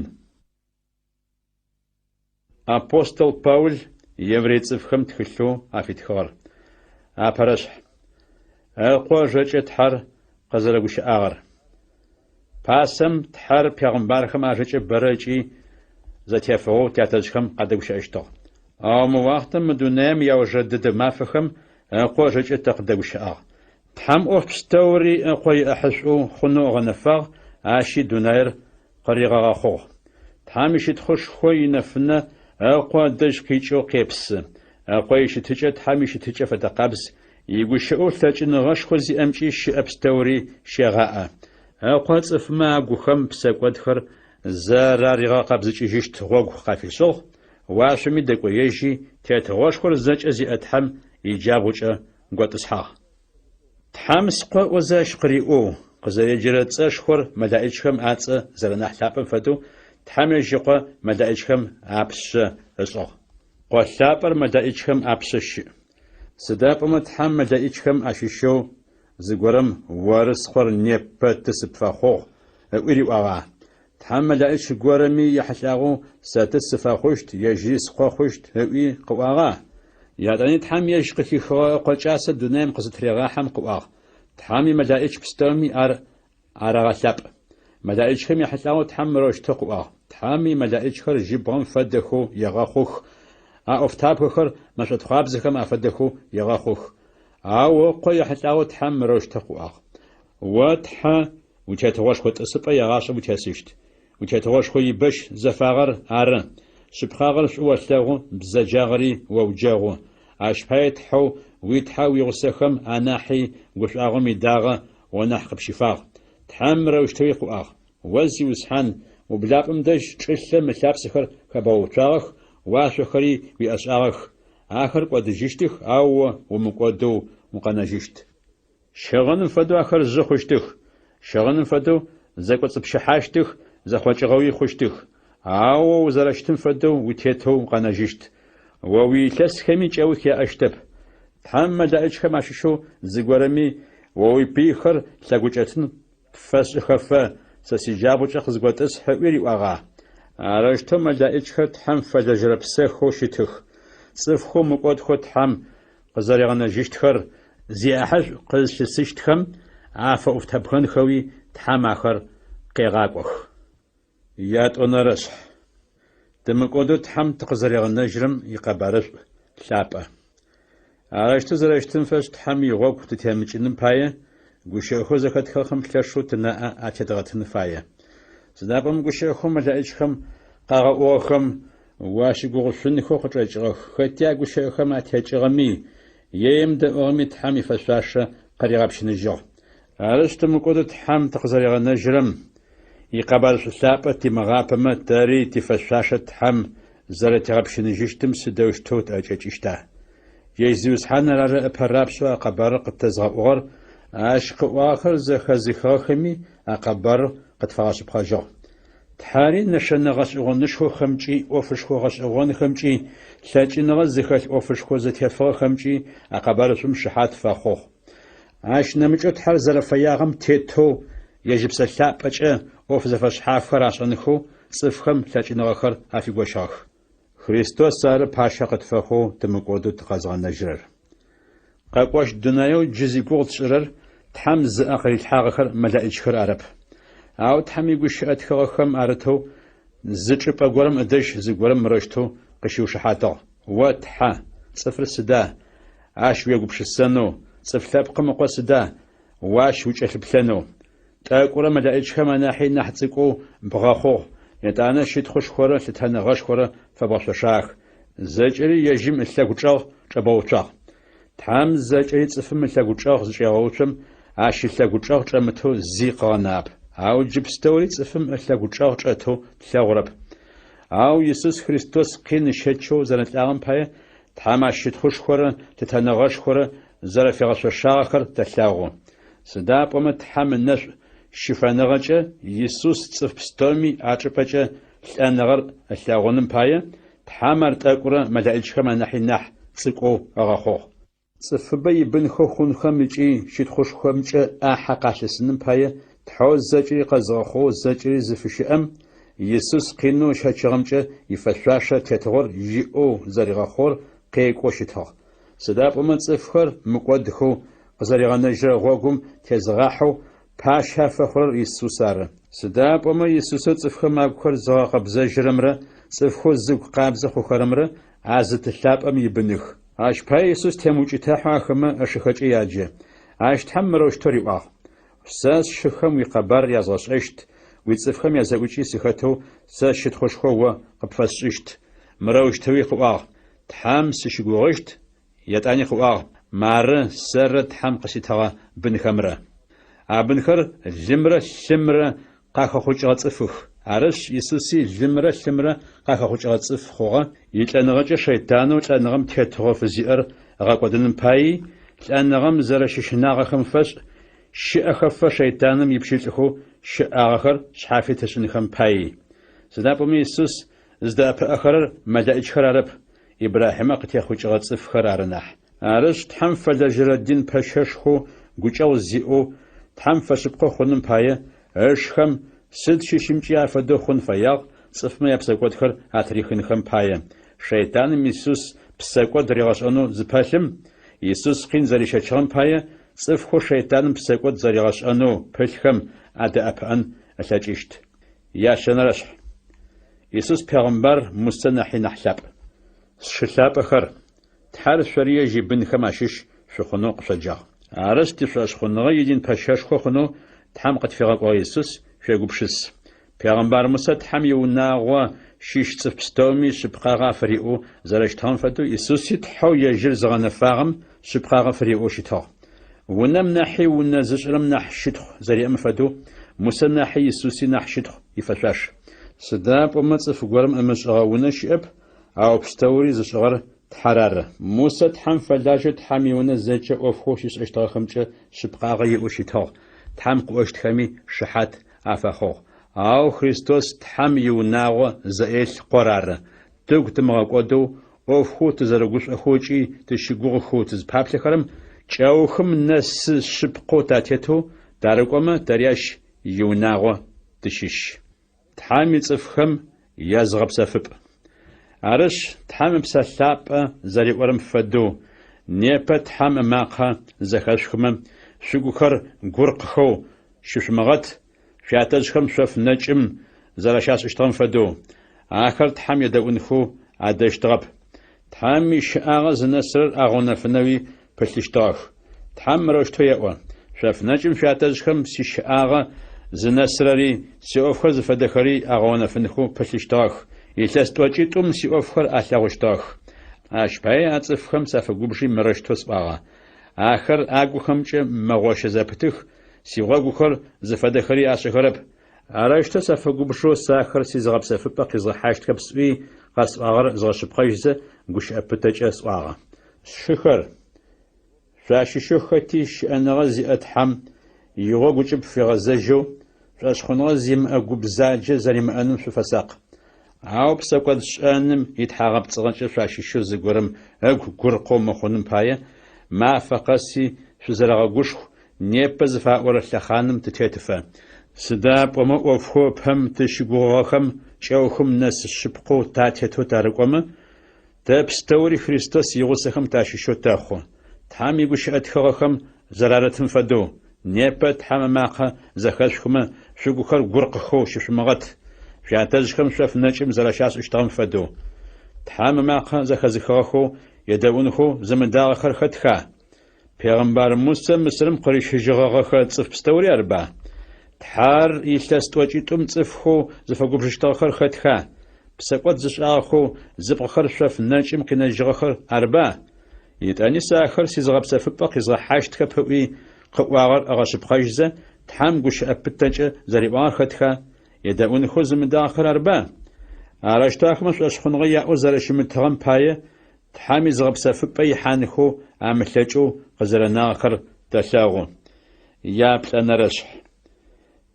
Апостол Паул еврей цӏыфхэм тхылъэу афитхыгъэр. Апэрэшъхь. Ыкъо ыжэкӏэ Тхьэр къызэрэгущыӏагъэр. Пасэм Тхьэр пегъымбархэм ажэкӏэ бэрэ ыкӏи зэтефыгъэу тятэжъхэм къадэгущыӏэщтыгъ. Ау мы уахътэм мы дунаим иаужырэ дэдэ мафэхэм Ыкъо ыжэкӏэ тэ къыдэгущыӏагъ. Тхьэм ӏоф пстэури Ыкъо иӏэхьышӏоу хъунэу ыгъэнэфагъ, ащи дунаир къыригъэгъэхъугъ. Тхьэм ищытхъушхо инэфынэ Ыкъо ыдэжь къикӏэу къепсы. Ыкъо ищытыкӏэ Тхьэм ищытыкӏэ фэдэкъабз, игущыӏэу лъэкӏыныгъэшхо зиӏэмкӏи щыӏэ пстэури щегъаӏэ. Ыкъо цӏыфмэ агухэм псэкӏодхэр зэраригъэкъэбзыкӏыжьыщт гъогу къафишӏыгъ, уашъоми дэкӏоежьи, тетыгъошхор зэкӏэ зиӏэ Тхьэм иджабгъукӏэ готӏысхьагъ. Тхьэм Скъо ыӏозэ ащ къыриӏоу, къызэреджэрэ цӏэшхор мэлаӏичхэм ацӏэ зэрэнахь лъапӏэм фэдэу Тхьэм ежь Ыкъо мэлаӏичхэм апшъэ ышӏыгъ. Къо лъапӏэр мэлаӏичхэм апшъэ щыӏ. Сыда пӏомэ Тхьэм мэлаӏичхэм ащыщэу зыгорэм Оры Скъор непэ ты сыпфэхъугъ ыӏуи риӏуагъа? Тхьэм мэлаӏич горэми ехьылӏагъэу Сэ ты сыфэхъущт, ежьыри Скъо хъущт ыӏуи къыӏуагъа? Етӏани Тхьэм ежь къыхихыгъэ Ыкъо кӏасэ дунаим къызытырегъахьэм къыӏуагъ, Тхьэм имэлаӏич пстэуми ар арэгъэлъапӏ. Мэлаӏичхэм яхьылӏагъэу Тхьэм мырэущтэу къыӏуагъ, Тхьэм имэлаӏичхэр жьыбгъэм фэдэхэу егъэхъух, а ӏофтабгэхэр мэшӏотхъуабзэхэм афэдэхэу егъэхъух. Ау Ыкъо ехьылӏагъэу Тхьэм мырэущтэу къыӏуагъ, О, Тхьэ, уитетыгъошхо тӏысыпӏэ егъашӏэм утесыщт. Уитетыгъошхо ибэщ зэфагъэр ары, шъыпкъагъэр шӏу олъэгъу, бзэджагъэри оуджэгъу. Ащ пае Тхьэу уи Тхьэ уигъусэхэм анахьи гушӏуагъом идагъэ о нахь къыпщифагъ. Тхьэм мырэущтэуи къыӏуагъ, О, Зиусхьан, ублапӏэм дэжь чӏылъэм ылъапсэхэр хэбгъэуцуагъэх, уашъохэри уиӏэшӏагъэх. Ахэр кӏодыжьыщтых, ау о умыкӏодэу укъэнэжьыщт. Щыгъыным фэдэу ахэр жъы хъущтых, щыгъыным фэдэу зэкӏоцӏыпщыхьащтых, зэхъокӏыгъэуи хъущтых. Ау о узэрэщытым фэдэу утетэу укъэнэжьыщт. О уиилъэсхэми кӏэух яӏэщтэп. Тхьэм мэлэӏичхэм ащыщэу зыгорэми о уипыйхэр лъэгукӏэтын пфэсшӏыхэфэ, сэ сиджабгъукӏэ къызготӏысхь ыӏуи риӏуагъа? Арэущтэу мэлэӏичхэр Тхьэм фэлэжьэрэ псэхэу щытых. Цӏыфхэу мыкӏодхэу Тхьэм къызэригъэнэжьыщтхэр зиӏахьышӏу къызлъысыщтхэм афэӏофтабгэнхэуи Тхьэм ахэр къегъакӏох. Ятӏонэрэшъхь. Тымыкӏодэу Тхьэм тыкъызэригъэнэжьырэм икъэбарышӏу лъапӏэ. Арэущтэу зэрэщытым фэшӏ Тхьэм игъогу тытемыкӏыным пае, гущыӏэхэу зэхэтхыгъэхэм лъэшэу тынаӏэ атедгъэтын фае. Сыда пӏомэ гущыӏэхэу мэлэӏичхэм къагъэӏугъэхэм уащыгугъышъунхэу къычӏэкӏыгъэх, хэти а гущыӏэхэм атекӏыгъэми, е емыдэӏугъэми Тхьэм ифэшъуашэ къыригъэпщыныжьыгъ. Арышъ, тымыкӏодэу Тхьэм тыкъызэригъэнэжьырэм икъэбарышӏу лъапӏэ тимыгъапэмэ, тэри тифэшъуашэ Тхьэм зэрэтигъэпщыныжьыщтым сыдэущтэу тӏэкӏэкӏыщта? Ежь Зиусхьаныр ары ыпэ рапшӏэу а къэбарыр къытэзгъэӏугъэр, ащ къыӏуагъэхэр зэхэзыхыгъэхэми а къэбарыр къытфагъэшъыпкъэжьыгъ. Тхьэри нэшэнэ гъэшӏэгъонышхохэмкӏи, ӏофышхо гъэшӏэгъонхэмкӏи, лъэкӏыныгъэ зыхэлъ ӏофышхо зэтефыгъэхэмкӏи а къэбарышӏум шыхьат фэхъугъ. Ащ нэмыкӏэу Тхьэр зэрэфэягъэм тетэу ежь Ыпсэ Лъапӏэкӏэ ӏоф зэфэшъхьафхэр ашӏэнхэу цӏыфхэм лъэкӏыныгъэхэр афигощыгъэх. Христос ары пащэ къытфэхъоу тымыкӏодэу тыкъэзгъэнэжьырэр. Къэкӏощт дунаеу джы зигугъу тшӏырэр Тхьэм зыӏэ къырилъхьагъэхэр мэлэӏичхэр арэп. Ау Тхьэм игущыӏэ тхыгъэхэм арытэу зы чӏыпӏэ горэм ыдэжь зыгорэм мырэущтэу къыщиушыхьатыгъ, О Тхьэ, цӏыфыр сыда, ащ уегупшысэнэу, цӏыф лъэпкъым ыкъо сыда, о ащ укӏэлъыплъэнэу? Тӏэкӏурэ мэлэӏичхэм анахьи нахь цӏыкӏоу бгъэхъугъ, етӏанэ щытхъушхорэ лъытэныгъэшхорэ фэбгъэшъошагъэх, зэкӏэри ежьым ылъэгу чӏэгъ чӏэбгъэуцуагъ. Тхьэм зэкӏэри цӏыфым ылъэгу чӏэгъ зычӏегъэуцом, ащ ылъэгу чӏэгъ чӏэмытэу зи къыгъэнагъэп. Ау джы пстэури цӏыфым ылъэгучӏэгъ чӏэтэу тлъэгъурэп. Ау Исус Христос къин ыщэчэу зэрэлӏагъэм пае Тхьэм ащ щытхъушхорэ лъытэныгъэшхорэ зэрэфигъэшъошагъэхэр тэлъэгъу. Сыда пӏомэ Тхьэм ынэшӏу щыфэныгъэкӏэ Исус цӏыф пстэуми ачӏыпӏэкӏэ лӏэныгъэр ылъэгъуным пае, Тхьэм ар тӏэкӏурэ мэлэӏичхэм анахьи нахь цӏыкӏоу ыгъэхъугъ. Цӏыфыбэ ибынхэу хъунхэм ыкӏи щытхъушхомкӏэ ӏахьэ къалъысыным пае Тхьэу зэкӏэри къэзыгъэхъугъэу зэкӏэри зыфыщыӏэм Исус къинэу ыщэчыгъэмкӏэ ифэшъуашэ тетыгъор иӏэу зэригъэхъугъэр къекӏоу щытыгъ. Сыда пӏомэ цӏыфхэр мыкӏодхэу къызэригъэнэжьырэ гъогум тезыгъахьэу пащэ афэхъурэр Исус ары. Сыда пӏомэ Исусэу цӏыфхэм агухэр зыгъэкъэбзэжьырэмрэ цӏыфхэу зыгу къабзэ хъухэрэмрэ а зы Ты лъапӏэм ибыных. Ащ пае Исус темыукӏытахьэу ахэмэ ышыхэкӏэ яджэ. Ащ Тхьэм мырэущтэу риӏуагъ, Сэ сшыхэм уикъэбар язгъэшӏэщт, уицӏыфхэм язэӏукӏи сыхэтэу сэ щытхъушхо о къыпфэсшӏыщт. Мырэущтэуи къыӏуагъ, Тхьэм сыщыгугъыщт, етӏани къыӏуагъ, Мары сэррэ Тхьэм къыситыгъэ бынхэмрэ. А бынхэр лымрэ лъымрэ къахэхъукӏыгъэ цӏыфых. Арышъ, Исуси лымрэ лъымрэ къахэхъукӏыгъэ цӏыф хъугъэ, илӏэныгъэкӏэ шэйтанэу лӏэныгъэм тетыгъо фызиӏэр ыгъэкӏодыным паий, лӏэныгъэм зэрэщыщынагъэхэм фэшӏ, щэӏэхэфэ шэйтаным ипщылӏхэу щыӏагъэхэр шъхьафит ышӏынхэм паий. Сыда пӏомэ Исус зыдэӏэпыӏэхэрэр мэлэӏичхэр арэп, Ибрахьимэ къытехъукӏыгъэ цӏыфхэр ары нахь. Арышъ, Тхьэм фэлэжьэрэ дин пэщэшхоу гукӏэгъу зиӏэу, Тхьэм фэшъыпкъэу хъуным пае, ышхэм сыд щыщымкӏи афэдэу хъун фэягъ, цӏыфмэ япсэкӏодхэр атырихынхэм пае. Шэйтаным Исус псэкӏод ригъэшӏэнэу зыпэлъым, Исус къин зэрищэчыгъэм пае, цӏыфхэу шэйтаным псэкӏод зэригъэшӏэнэу пылъхэм адэӏэпыӏэн ылъэкӏыщт. Ящэнэрэшъхь. Исус пегъымбар Мусэ нахьи нахь лъапӏ. Сшы лъапӏэхэр, Тхьэр шъори ежь ибынхэм ащыщ шъухъунэу къышъоджагъ. Арышъ, тишӏошъхъуныгъэ идин пэщэшхо хъунэу Тхьэм къытфигъэкӏогъэ Исус шъуегупшыс. Пегъымбар Мусэ Тхьэм иунагъо щыщ цӏыф пстэуми шъыпкъагъэ афыриӏэу зэрэщытыгъэм фэдэу Исуси Тхьэу ежьыр зыгъэнэфагъэм шъыпкъагъэ фыриӏэу щытыгъ. Унэм нахьи унэ зышӏырэм нахь щытхъу зэриӏэм фэдэу, Мусэ нахьи Исуси нахь щытхъу ифэшъуаш. Сыда пӏомэ цӏыф горэм ымышӏыгъэ унэ щыӏэп, ау пстэури зышӏыгъэр Тхьэр ары. Мусэ Тхьэм фэлажьэу Тхьэм иунэ зэкӏэ ӏофхэу щишӏэщтыгъэхэмкӏэ шъыпкъагъэ иӏэу щытыгъ, Тхьэм къыӏощтхэми шыхьат афэхъугъ. Ау Христос Тхьэм иунагъо зэӏелъ Къор ары. Тыгу тымыгъэкӏодэу, ӏофхэу тызэрэгушӏохэу ыкӏи тыщыгугъыхэу тызпаплъэхэрэм кӏэухым нэсы шъыпкъэу татетэу тарыкӏомэ, тэри ащ иунагъо тыщыщ. Тхьэм ицӏыфхэм языгъэпсэфыпӏ. Арышъ, Тхьэм Ыпсэ Лъапӏэ зэриӏорэм фэдэу, непэ Тхьэм ымакъэ зэхэшъухымэ, шъугухэр гуркъхэу щышъумыгъэт, шъуятэжъхэм шъоф нэкӏым зэрэщашӏыщтыгъэм фэдэу. Ахэр Тхьэм едэӏунхэу адэщтыгъэп. Тхьэм ищыӏагъэ зынэсырэр агъэунэфынэуи пылъыщтыгъэх. Тхьэм мырэущтэу еӏо, Шъоф нэкӏым шъуятэжъхэм сищыӏагъэ зынэсырэри, сиӏофхэр зыфэдэхэри агъэунэфынхэу пылъыщтыгъэх, илъэс тӏокӏитӏум сиӏофхэр алъэгъущтыгъэх. Ащ пае а цӏыфхэм сафэгубжи мырэущтэу сӏуагъэ, Ахэр агухэмкӏэ мэгъощэ зэпытых, сигъогухэр зыфэдэхэри ашӏэхэрэп. Арэущтэу сафэгубжэу сэ ахэр сизыгъэпсэфыпӏэ къизгъэхьащтхэп сӏуи, къэсӏуагъэр згъэшъыпкъэжьзэ, гущыӏэ пытэкӏэ сӏуагъэ. Сшыхэр, шъуащыщэу хэти щыӏэныгъэ зиӏэ Тхьэм игъогу ыкӏыб фигъэзэжьэу, шӏошъхъуныгъэ зимыӏэ гу бзаджэ зэримыӏэным шъуфэсакъ. Ау псэкӏодшӏэным итхьагъэпцӏыгъэкӏэ шъуащыщэу зыгорэм ыгу гуркъэу мыхъуным пае, мафэ къэси шъузэрэгъэгушху, непэ зыфаӏорэ лъэхъаным тытетыфэ. Сыда пӏомэ ӏофхэу ыпэм тыщыгугъыгъэхэм кӏэухым нэс шъыпкъэу татетэу тарыкӏомэ, тэ пстэури Христос игъусэхэм тащыщэу тэхъу. Тхьэм игущыӏэ тхыгъэхэм зэрарытым фэдэу, непэ Тхьэм ымакъэ зэхэшъухымэ, шъугухэр гуркъхэу щышъумыгъэт, шъуятэжъхэм шъоф нэкӏым зэрэщашӏыщтыгъэм фэдэу. Тхьэм ымакъэ зэхэзыхыгъэхэу едэӏунхэу зымыдагъэхэр хэтха? Пегъымбар Мусэ Мысырым къырищыжьыгъэгъэхэ цӏыф пстэури арыба? Тхьэр илъэс тӏокӏитӏум цӏыфхэу зыфэгубжыщтыгъэхэр хэтха? Псэкӏод зышӏагъэхэу зыпкъыхэр шъоф нэкӏым къинэжьыгъэхэр арыба? Етӏани сэ ахэр сизыгъэпсэфыпӏэ къизгъэхьащтхэп ыӏуи, къыӏуагъэр ыгъэшъыпкъэжьзэ, Тхьэм гущыӏэ пытэкӏэ зэриӏуагъэр хэтха? Едэӏунхэу зымыдагъэхэр арба? Арэущтэу ахэмэ шӏошъхъуныгъэ яӏэу зэрэщымытыгъэм пае, Тхьэм изыгъэпсэфыпӏэ ихьанхэу амылъэкӏэу къызэрэнагъэхэр тэлъэгъу. Яплӏэнэрэшъхь.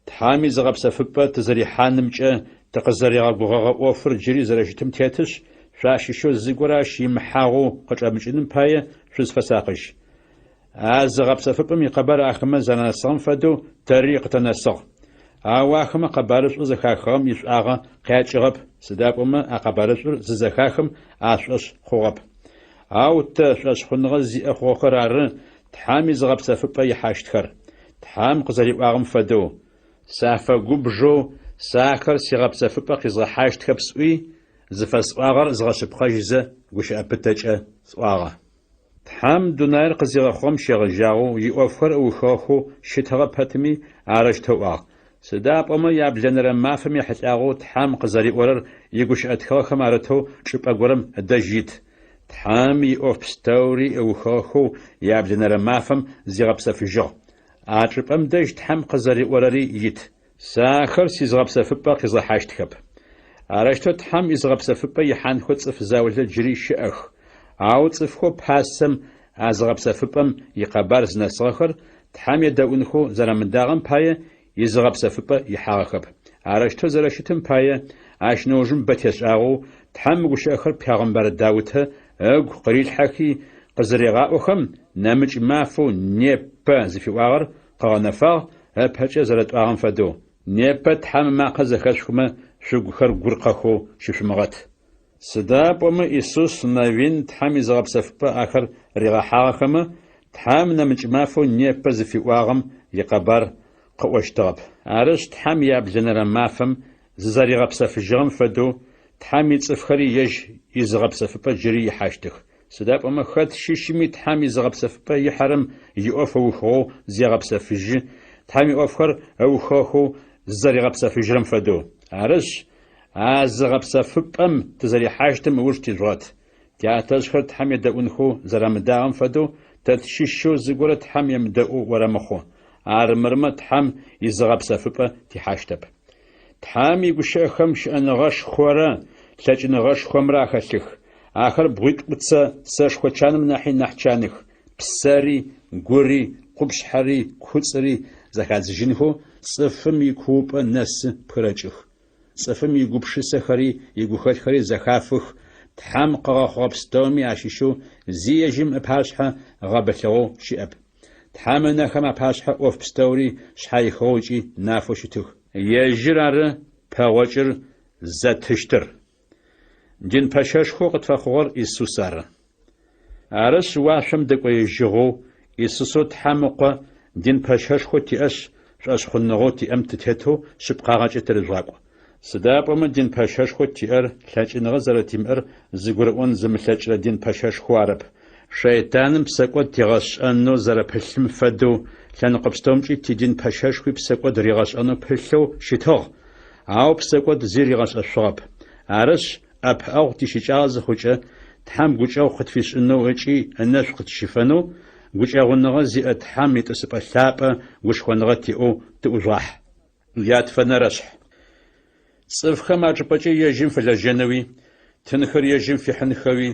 Тхьэм изыгъэпсэфыпӏэ тызэрихьанымкӏэ тыкъызэригъэгугъэгъэ ӏофыр джыри зэрэщытым тетышъ, шъуащыщэу зыгорэ ащ имыхьагъэу къычӏэмыкӏыным пае шъузфэсакъыжь. А зыгъэпсэфыпӏэм икъэбар ахэмэ зэранэсыгъэм фэдэу тэри къытэнэсыгъ. Ау ахэмэ къэбарышӏоу зэхахыгъэм ишӏуагъэ къякӏыгъэп, сыда пӏомэ а къэбарышӏур зызэхахым ашӏошъ хъугъэп. Ау тэ, шӏошъхъуныгъэ зиӏэ хъугъэхэр ары, Тхьэм изыгъэпсэфыпӏэ ихьащтхэр. Тхьэм къызэриӏуагъэм фэдэу, Сафэгубжэу сэ ахэр сигъэпсэфыпӏэ къизгъэхьащтхэп сӏуи, зыфэсӏуагъэр згъэшъыпкъэжьызэ гущыӏэ пытэкӏэ сӏуагъэ. Тхьэм дунаир къызигъэхъугъэм щегъэжьагъэу иӏофхэр ыухыгъэхэу щытыгъэ пэтми, арэущтэу ыӏуагъ. Сыда пӏомэ яблэнэрэ мафэм ехьылӏагъэу Тхьэм къызэриӏорэр игущыӏэ тхыгъэхэм арытэу чӏыпӏэ горэм ыдэжь ит. Тхьэм иӏоф пстэури ыухыгъэхэу яблэнэрэ мафэм зигъэпсэфыжьыгъ. А чӏыпӏэм дэжь Тхьэм къызэриӏорэри ит. Сэ ахэр сизыгъэпсэфыпӏэ къизгъэхьащтхэп. Арэущтэу Тхьэм изыгъэпсэфыпӏэ ихьанхэу цӏыф заулэ джыри щыӏэх. Ау цӏыфхэу пасэм а зыгъэпсэфыпӏэм икъэбар зынэсыгъэхэр Тхьэм едэӏунхэу зэрамыдагъэм пае изыгъэпсэфыпӏэ ихьагъэхэп. Арэущтэу зэрэщытым пае, ащ нэужым бэ тешӏагъэу Тхьэм мы гущыӏэхэр пегъэмбар Даутэ ыгу къырилъхьэхи къызырегъаӏохэм, нэмыкӏ мафэу непэ зыфиӏуагъэр къыгъэнэфагъ, ыпэкӏэ зэрэтӏуагъэм фэдэу, непэ Тхьэм ымакъэ зэхэшъухымэ, шъугухэр гуркъэхэу щышъумыгъэт. Сыда пӏомэ Исус Навин Тхьэм изыгъэпсэфыпӏэ ахэр ригъэхьагъэхэмэ, Тхьэм нэмыкӏ мафэу непэ зыфиӏуагъэм икъэбар къыӏощтыгъэп. Арышъ, Тхьэм яблэнэрэ мафэм зызэригъэпсэфыжьыгъэм фэдэу, Тхьэм ицӏыфхэри ежь изыгъэпсэфыпӏэ джыри ихьащтых. Сыда пӏомэ хэт щыщми Тхьэм изыгъэпсэфыпӏэ ихьэрэм иӏоф ыухыгъэу зегъэпсэфыжьы, Тхьэм иӏофхэр ыухыгъэхэу зызэригъэпсэфыжьырэм фэдэу. Арышъ, а зыгъэпсэфыпӏэм тызэрихьащтым ыуж тижъугъэт. Тятэжъхэр Тхьэм едэӏунхэу зэрамыдагъэм фэдэу, тэ тщыщэу зыгорэ Тхьэм емыдэӏоу орэмыхъу. Армырмэ Тхьэм изыгъэпсэфыпӏэ тихьащтэп. Тхьэм игущыӏэхэм щыӏэныгъэшхорэ лъэкӏыныгъэшхомрэ ахэлъых. Ахэр бгъуитӏуцэ сэшхо чаным нахьи нахь чаных, псэри, гури, къупшъхьэри, куцӏыри зэхадзыжьынхэу цӏыфым икуупӏэ нэсы пхырэкӏых. Цӏыфым игупшысэхэри игухэлъхэри зэхафых, Тхьэм къыгъэхъугъэ пстэуми ащыщэу зи ежьым ыпашъхьэ гъэбылъыгъэу щыӏэп. Тхьэм ынэхэм апашъхьэ ӏоф пстэури шъхьаихыгъэу ыкӏи нафэу щытых. Ежьыр ары пэгъокӏыр зэтыщтыр. Дин пэщэшхоу къытфэхъугъэр Исус ары. Арышъ, уашъом дэкӏоежьыгъэу, Исусэу Тхьэм Ыкъо дин пэщэшхоу тиӏэшъ, шӏошъхъуныгъэу тиӏэм тытетэу шъыпкъагъэкӏэ тырыжъугъакӏу. Сыда пӏомэ дин пэщэшхоу тиӏэр лъэкӏыныгъэ зэрэтимыӏэр зыгурыӏон зымылъэкӏырэ дин пэщэшхоу арэп. Шэйтаным псэкӏод тигъэшӏэнэу зэрэпылъым фэдэу, лъэныкъо пстэумкӏи тидин пэщэшхуи псэкӏод ригъэшӏэнэу пылъэу щытыгъ, ау псэкӏод зи ригъэшӏэшъугъэп. Арышъ, ӏэпыӏэгъу тищыкӏагъэ зыхъукӏэ, Тхьэм гукӏэгъу къытфишӏынэу ыкӏи ынэшӏу къытщифэнэу, гукӏэгъуныгъэ зиӏэ Тхьэм итӏысыпӏэ лъапӏэ гушхоныгъэ тиӏэу тыӏужъугъахь. Ятфэнэрэшъхь. Цӏыфхэм ачӏыпӏэкӏэ ежьым фэлэжьэнэуи, тынхэр ежьым фихьынхэуи,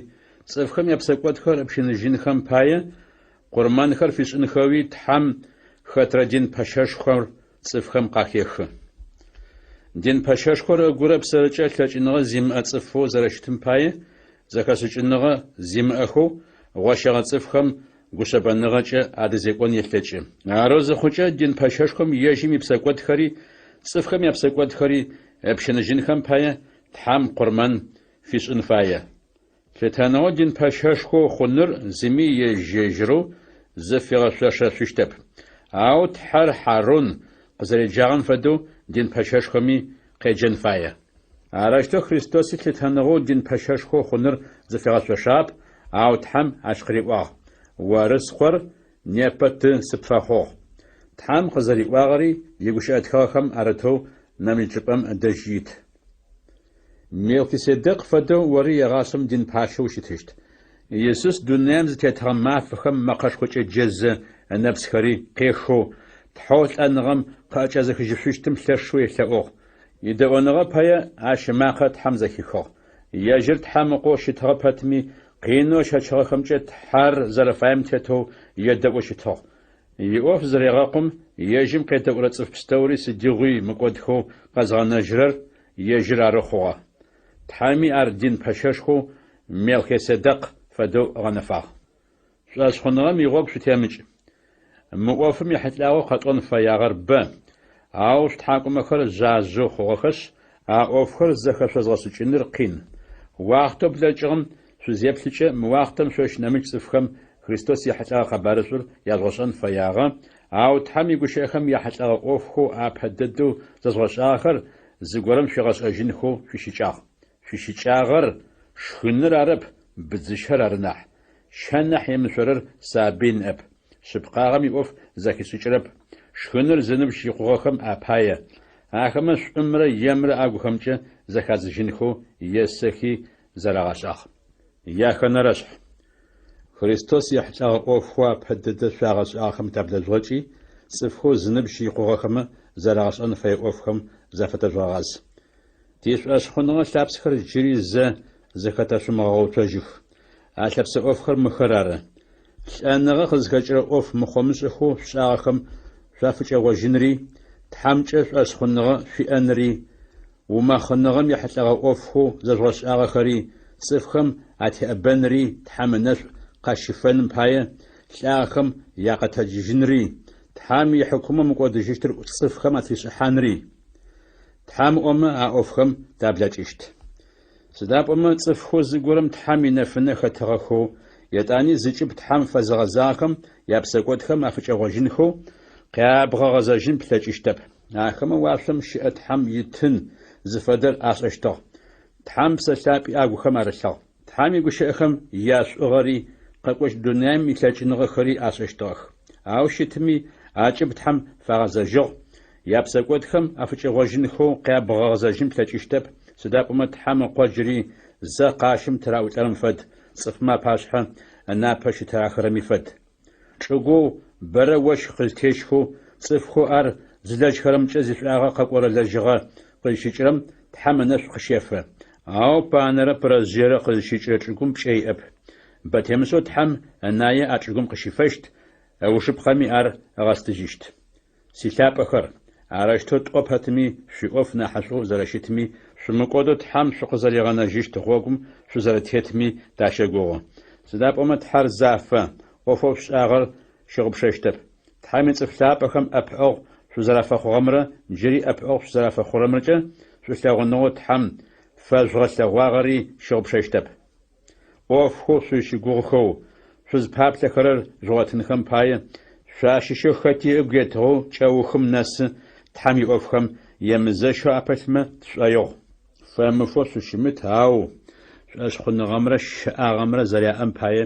цӏыфхэм япсэкӏодхэр ыпщыныжьынхэм пае, къурмэнхэр фишӏынхэуи Тхьэм хэтрэ дин пэщэшхор цӏыфхэм къахехы. Дин пэщэшхор ыгурэ псэрэкӏэ лъэкӏыныгъэ зимыӏэ цӏыфэу зэрэщытым пае, зэхэшӏыкӏыныгъэ зимыӏэхэу гъощэгъэ цӏыфхэм гушъэбэныгъэкӏэ адэзекӏон елъэкӏы. Арэу зыхъукӏэ, дин пэщэшхом ежьым ипсэкӏодхэри цӏыфхэм япсэкӏодхэри ыпщыныжьынхэм пае Тхьэм къурмэн фишӏын фае. Лъытэныгъэу дин пэщэшхо хъуныр зыми ежь-ежьырэу зыфигъэшъошэшъущтэп. Ау Тхьэр Хьарун къызэреджагъэм фэдэу дин пэщэшхоми къеджэн фае. Арэущтэу Христоси лъытэныгъэу дин пэщэшхо хъуныр зыфигъэшъошагъэп, ау Тхьэм ащ къыриӏуагъ, Оры Скъор, непэ Ты сыпфэхъугъ. Тхьэм къызэриӏуагъэри игущыӏэ тхыгъэхэм арытэу нэмыкӏ чӏыпӏэм ыдэжь ит. Мелхиседекъ фэдэу ори егъашӏэм дин пащэу ущытыщт. Исус дунаим зытетыгъэ мафэхэм мэкъэшхокӏэ джэзэ, ынэпсхэри къехэу, Тхьэу лӏэныгъэм къыӏэкӏэзыхыжьышъущтым лъэшэу елъэӏугъ. Идэӏоныгъэ пае ащ ымакъэ Тхьэм зэхихыгъ. Ежьыр Тхьэм Ыкъоу щытыгъэ пэтми, къинэу ыщэчыгъэхэмкӏэ Тхьэр зэрэфаем тетэу едэӏоу щытыгъ. Иӏоф зырегъэкъум, ежьым къедэӏурэ цӏыф пстэури сыдигъуи мыкӏодхэу къэзгъэнэжьырэр ежьыр ары хъугъэ. Тхьэми ар дин пэщэшхоу Мелхиседекъ фэдэу ыгъэнэфагъ. Шӏошъхъуныгъэм игъогу шъутемыкӏ. Мы ӏофым ехьылӏагъэу къэтӏон фэягъэр бэ, ау шъутхьакӏумэхэр жъажъэу хъугъэхэшъ, а ӏофхэр зэхэшъозгъэшӏыкӏыныр къин. Уахътэу блэкӏыгъэм шъузеплъыкӏэ, мы уахътэм шъощ нэмыкӏ цӏыфхэм Христос ехьылӏэгъэ къэбарышӏур яжъугъэшӏэн фэягъэ, ау Тхьэм игущыӏэхэм яхьылӏэгъэ ӏофхэу апэ дэдэу зэжъугъэшӏагъэхэр зыгорэм шъуигъэшӏэжьынхэу шъуищыкӏагъ. Шъуищыкӏагъэр шхыныр арэп, быдзыщэр ары нахь. Щэ нахь емышъорэр сабый ныӏэп, шъыпкъагъэм иӏоф зэхишӏыкӏырэп, шхыныр зыныбжь икъугъэхэм апае, ахэмэ шӏумрэ емрэ агухэмкӏэ зэхадзыжьынхэу есэхи зэрагъэшӏагъ. Яхэнэрэшъхь. Христос ехьылӏэгъэ ӏофхэу апэ дэдэ шъуагъэшӏагъэхэм таблэжъугъэкӏи, цӏыфхэу зыныбжь икъугъэхэмэ зэрагъэшӏэн фэе ӏофхэм зафэтэжъугъэгъаз. Тишӏошъхъуныгъэ лъапсэхэр джыри зэ зэхэтэшъумыгъэгъэуцожьых. А лъэпсэ ӏофхэр мыхэр ары. Лӏэныгъэ къызхэкӏырэ ӏоф мыхъомышӏэхэу шъушӏагъэхэм шъуафыкӏэгъожьынри, Тхьэмкӏэ шӏошъхъуныгъэ шъуиӏэнри, умэхъыныгъэм ехьылӏэгъэ ӏофхэу зэжъугъэшӏагъэхэри, цӏыфхэм атеӏэбэнри Тхьэм ынэшӏу къащыфэным пае, лӏагъэхэм якъэтэджыжьынри, Тхьэм ихьыкумэу мыкӏодыжьыщтыр цӏыфхэм атришӏыхьанри. Тхьэм ыӏомэ, а ӏофхэм таблэкӏыщт. Сыда пӏомэ цӏыфхэу зыгорэм Тхьэм инэфынэ хэтыгъэхэу, етӏани зыкӏыб Тхьэм фэзыгъэзагъэхэм япсэкӏодхэм афыкӏэгъожьынхэу къябгъэгъэзэжьын плъэкӏыщтэп. Ахэмэ уашъом щыӏэ Тхьэм итын зыфэдэр ашӏэщтыгъ. Тхьэм Псэ Лъапӏи агухэм арылъыгъ. Тхьэм игущыӏэхэм яшӏугъэри, къэкӏощт дунаим илъэкӏыныгъэхэри ашӏэщтыгъэх. Ау щытми, акӏыб Тхьэм фагъэзэжьыгъ, япсэкӏодхэм афыкӏэгъожьынхэу къябгъэгъэзэжьын плъэкӏыщтэп, сыда пӏомэ Тхьэм Ыкъо джыри зэ къащым тыраӏулӏэрэм фэд, цӏыфмэ апашъхьэ ынапэ щытырахырэми фэд. Чӏыгоу бэрэ ощх къызтещхэу, цӏыфхэу ар зылэжьхэрэмкӏэ зишӏуагъэ къэкӏорэ лэжьыгъэ къызщыкӏырэм Тхьэм ынэшӏу къыщефэ. Ау панэрэ пырэжъыерэ къызщыкӏырэ чӏыгум пкӏэ иӏэп. Бэ темышӏэу Тхьэм ынае а чӏыгум къыщифэщт, ыужыпкъэми ар ыгъэстыжьыщт. Силъапӏэхэр, арэущтэу тӏо пэтми, шъуиӏоф нахьышӏоу зэрэщытми, шъумыкӏодэу Тхьэм шъукъызэригъэнэжьыщт гъогум шъузэрэтетми тащэгугъы. Сыда пӏомэ Тхьэр зафэ, ӏофэу шъушӏагъэр щыгъупшэщтэп. Тхьэм ицӏыф лъапӏэхэм ӏэпыӏэгъу шъузэрафэхъугъэмрэ джыри ӏэпыӏэгъу шъузэрафэхъурэмрэкӏэ шӏулъэгъуныгъэу Тхьэм фэжъугъэлъэгъуагъэри щыгъупшэщтэп. ӏофхэу шъузщыгугъыхэу, шъузпаплъэхэрэр жъугъотынхэм пае, шъуащыщэу хэти ыгу етыгъэу кӏэухым нэсы Тхьэм иӏофхэм емызэщэу апылъмэ тшӏоигъу. Фэмыфэу шъущымыт, ау шӏошъхъуныгъэмрэ щэӏагъэмрэ зэряӏэм пае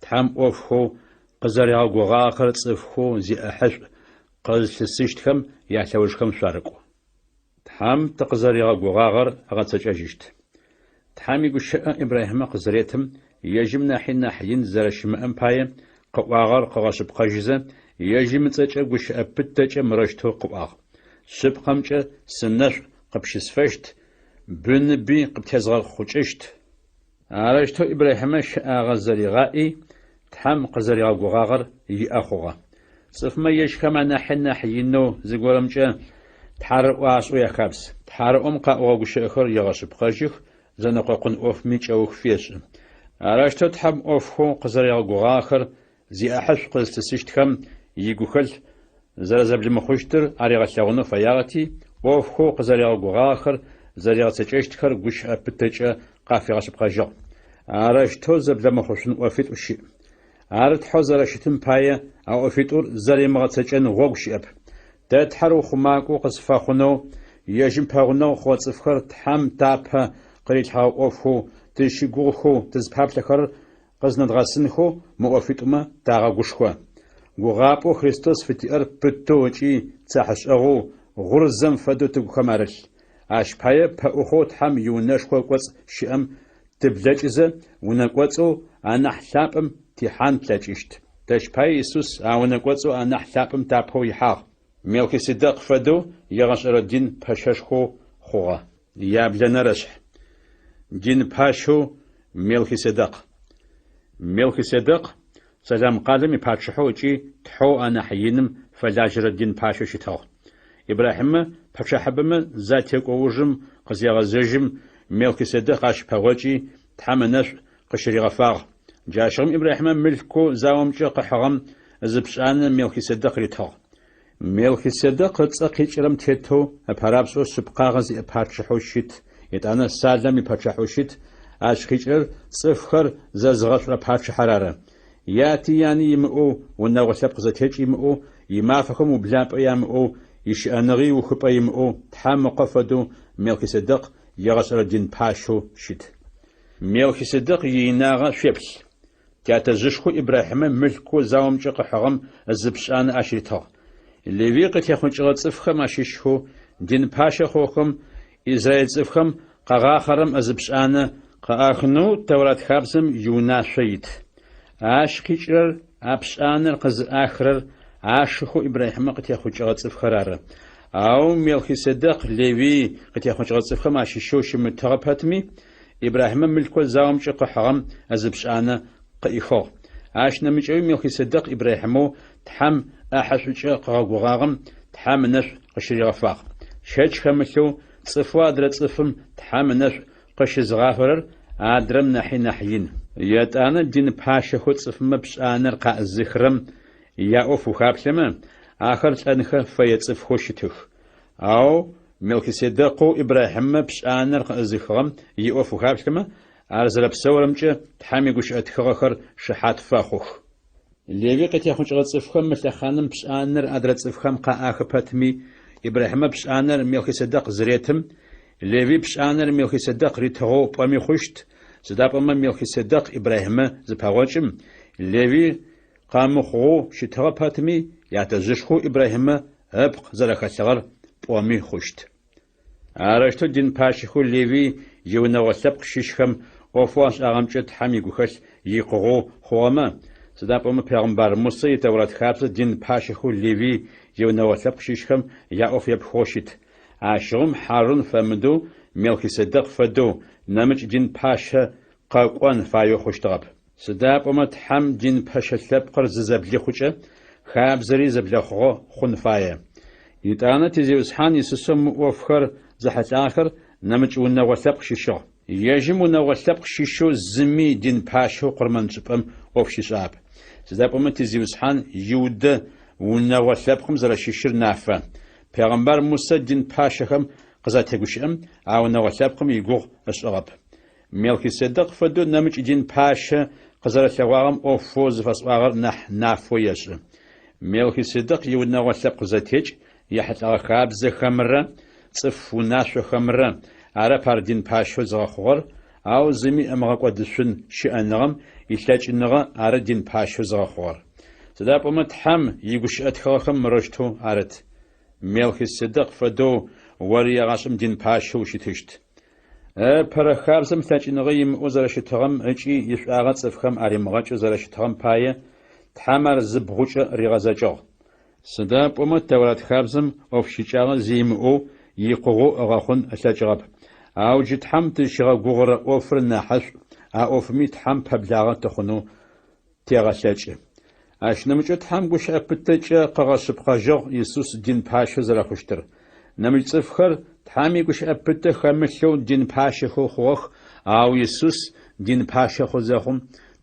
Тхьэм ӏофхэу къызэригъэгугъагъэхэр цӏыфхэу зиӏэхьышӏу къызлъысыщтхэм ялъэужхэм шъуарыкӏу. Тхьэм тыкъызэригъэгугъагъэр ыгъэцэкӏэжьыщт. Тхьэм игущыӏэ Ибрахьимэ къызыретым, ежьым нахьи нахь ин зэрэщымыӏэм пае, къыӏуагъэр къыгъэшъыпкъэжьызэ, ежьым ыцӏэкӏэ гущыӏэ пытэкӏэ мырэущтэу къыӏуагъ: Шъыпкъэмкӏэ сынэшӏу къыпщысфэщт, быныби къыптезгъэхъукӏыщт. Арэущтэу Ибрахьимэ щэӏагъэ зэригъаӏи, Тхьэм къызэригъэгугъагъэр иӏэ хъугъэ. Цӏыфмэ ежьхэм анахьи нахь инэу зыгорэмкӏэ тхьарыӏо ашӏэу яхабз. Тхьарыӏом къаӏогъэ гущыӏэхэр егъэшъыпкъэжьых, зэнэкъокъун ӏофми кӏэух фешӏы. Арэущтэу Тхьэм ӏофхэу къызэригъэгугъагъэхэр зиӏахьышӏу къызлъысыщтхэм игухэлъ зэрэзэблимыхъущтыр аригъэлъэгъунэу фэягъэти, ӏофхэу къызэригъэгугъагъэхэр зэригъэцэкӏэщтхэр гущыӏэ пытэкӏэ къафигъэшъыпкъэжьыгъ. Арэущтэу зэблэмыхъушъун ӏофитӏу щыӏ. Ар Тхьэу зэрэщытым пае а ӏофитӏур зэримыгъэцэкӏэн гъогу щыӏэп. Тэ Тхьэр ухъумакӏоу къызфэхъунэу, ежьым пэгъунэгъу хъугъэ цӏыфхэр Тхьэм тапэ къырилъхьэгъэ ӏофхэу тызщыгугъыхэу тызпаплъэхэрэр къызнэдгъэсынхэу мы ӏофитӏумэ тагъэгушхо. Гугъапӏэу Христос фытиӏэр пытэу ыкӏи цахьышӏэгъоу, гъурзэм фэдэу тыгухэм арылъ. Ащ пае пэӏухъоу Тхьэм иунэшхо ыкӏоцӏ щыӏэм тыблэкӏызэ, унэ кӏоцӏэу анахь лъапӏэм тихьан тлъэкӏыщт. Тэщ пае Исус а унэ кӏоцӏэу анахь лъапӏэм тапэу ихьагъ. Мелхиседекъ фэдэу егъэшӏэрэ дин пэщэшхоу хъугъэ. Яблэнэрэшъхь. Дин пащэу Мелхиседекъ. Мелхиседекъ Салам къалэм ипачъыхьэу ыкӏи Тхьэу анахь иным фэлажьэрэ дин пащэу щытыгъ. Ибрахьимэ пэчъахьыбэмэ затекӏо ужым къызегъэзэжьым, Мелхиседекъ ащ пэгъокӏи, Тхьэм ынэшӏу къыщыригъэфагъ. Джащыгъум Ибрахьимэ мылъкоу заомкӏэ къыхьыгъэм ызыпшӏанэ Мелхиседекъ ритыгъ. Мелхиседекъ ыцӏэ къикӏырэм тетэу ыпэрапшӏэу шъыпкъагъэ зиӏэ пачъыхьэу щыт, етӏанэ Салэм ипачъыхьэу щыт, ащ къикӏырэр цӏыфхэр зэзыгъэшӏурэ пачъыхьэр ары. Яти яни имыӏэу, унэгъо лъэпкъ зэтекӏ имыӏэу, имафэхэм ублапӏэ ямыӏэу, ищыӏэныгъи ухыпӏэ имыӏэу Тхьэм Ыкъо фэдэу Мелхиседекъ егъэшӏэрэ дин пащэу щыт. Мелхиседекъ иинагъэ шъуеплъ! Тятэжъышхоу Ибрахьимэ мылъкоу заомкӏэ къыхьыгъэм ызыпшӏанэ ащ ритыгъ. Левый къытехъукӏыгъэ цӏыфхэм ащыщхэу дин пащэ хъугъэхэм израил цӏыфхэм къагъахъэрэм ызыпшӏанэ къыӏахынэу Тэурат хабзэм иунашъо ит. Ащ къикӏырэр а пшӏанэр къызыӏахырэр ашыхэу Ибрахьимэ къытехъукӏыгъэ цӏыфхэр ары. Ау Мелхиседекъ Левый къытехъукӏыгъэ цӏыфхэм ащыщэу щымытыгъэ пэтми, Ибрахьимэ мылъкоу заомкӏэ къыхьыгъэм ызыпшӏанэ къыӏихыгъ. Ащ нэмыкӏэуи Мелхиседекъ Ибрахьимэу Тхьэм ӏахьышӏукӏэ къыгъэгугъагъэм Тхьэм ынэшӏу къыщыригъэфагъ. Щэч хэмылъэу, цӏыфэу адрэ цӏыфым Тхьэм ынэшӏу къыщызыгъафэрэр адрэм нахьи нахь ин. Етӏанэ дин пащэхэу цӏыфмэ пшӏанэр къаӏызыхырэм яӏоф ухаплъэмэ, ахэр лӏэнхэ фэе цӏыфхэу щытых. Ау Мелхиседекъэу Ибрахьимэ пшӏанэр къыӏызыхыгъэм иӏоф ухаплъэмэ, ар зэрэпсэурэмкӏэ Тхьэм игущыӏэ тхыгъэхэр шыхьат фэхъух. Левый къытехъукӏыгъэ цӏыфхэм мы лъэхъаным пшӏанэр адрэ цӏыфхэм къаӏахы пэтми, Ибрахьимэ пшӏанэр Мелхиседекъ зыретым, Левый пшӏанэр Мелхиседекъ ритыгъэу пӏоми хъущт, сыда пӏомэ Мелхиседекъ Ибрахьимэ зыпэгъокӏым, Левый къэмыхъугъэу щытыгъэ пэтми, ятэжъышхоу Ибрахьимэ ыпкъ зэрэхэлъыгъэр пӏоми хъущт. Арэущтэу дин пащэхэу Левый иунэгъо лъэпкъ щыщхэм ӏофэу ашӏагъэмкӏэ Тхьэм игухэлъ икъугъэу хъугъэмэ, сыда пӏомэ пегъымбар Мусэ и Тэурат хабзэ дин пащэхэу Левый иунэгъо лъэпкъ щыщхэм яӏоф епхыгъэу щыт, ащыгъум Хьарун фэмыдэу Мелхиседекъ фэдэу нэмыкӏ дин пащэ къэкӏон фаеу хъущтыгъэп. Сыда пӏомэ Тхьэм дин пэщэ лъэпкъыр зызэблихъукӏэ, хабзэри зэблэхъугъэ хъун фае. Етӏанэ ти Зиусхьан Исусэу мы ӏофхэр зэхьылӏагъэхэр нэмыкӏ унэгъо лъэпкъ щыщыгъ. Ежьым унэгъо лъэпкъ щыщэу зыми дин пащэу къурмэншӏыпӏэм ӏоф щишӏагъэп. Сыда пӏомэ ти Зиусхьан Иудэ унэгъо лъэпкъым зэрэщыщыр нафэ. Пегъэмбар Мусэ дин пащэхэм къызатегущыӏэм, а унэгъо лъэпкъым игугъу ышӏыгъэп. Мелхиседекъ фэдэу нэмыкӏ дин пащэ къызэрэлъэгъуагъэм ӏофэу зыфэсӏуагъэр нахь нафэу ешӏы. Мелхиседекъ иунэгъо лъэпкъ зэтекӏ ехьылӏэгъэ хабзэхэмрэ цӏыф унашъохэмрэ арэп ар дин пащэу зыгъэхъугъэр, ау зыми ымыгъэкӏодышъун щыӏэныгъэм илъэкӏыныгъэ ары дин пащэу зыгъэхъугъэр. Сыда пӏомэ Тхьэм игущыӏэ тхыгъэхэм мырэущтэу арыт, Мелхиседекъ фэдэу ори егъашӏэм дин пащэу ущытыщт. Ыпэрэ хабзэм лъэкӏыныгъэ имыӏэу зэрэщытыгъэм ыкӏи ишӏуагъэ цӏыфхэм аримыгъэкӏэу зэрэщытыгъэм пае, Тхьэм ар зыбгъукӏэ ригъэзэкӏыгъ. Сыда пӏомэ Тэурат хабзэм ӏоф щыкӏагъэ зи имыӏэу, икъугъэу ыгъэхъун ылъэкӏыгъэп. Ау джы Тхьэм тызщигъэгугъырэ ӏофыр нахьышӏу, а ӏофыми Тхьэм пэблагъэ тыхъунэу тегъэлъэкӏы. Ащ нэмыкӏэу Тхьэм гущыӏэ пытэкӏэ къыгъэшъыпкъэжьыгъ Исус дин пащэу зэрэхъущтыр. Нэмыкӏ цӏыфхэр Тхьэм игущыӏэ пытэ хэмылъэу дин пащэхэу хъугъэх, ау Исус дин пащэ хъу зэхъум,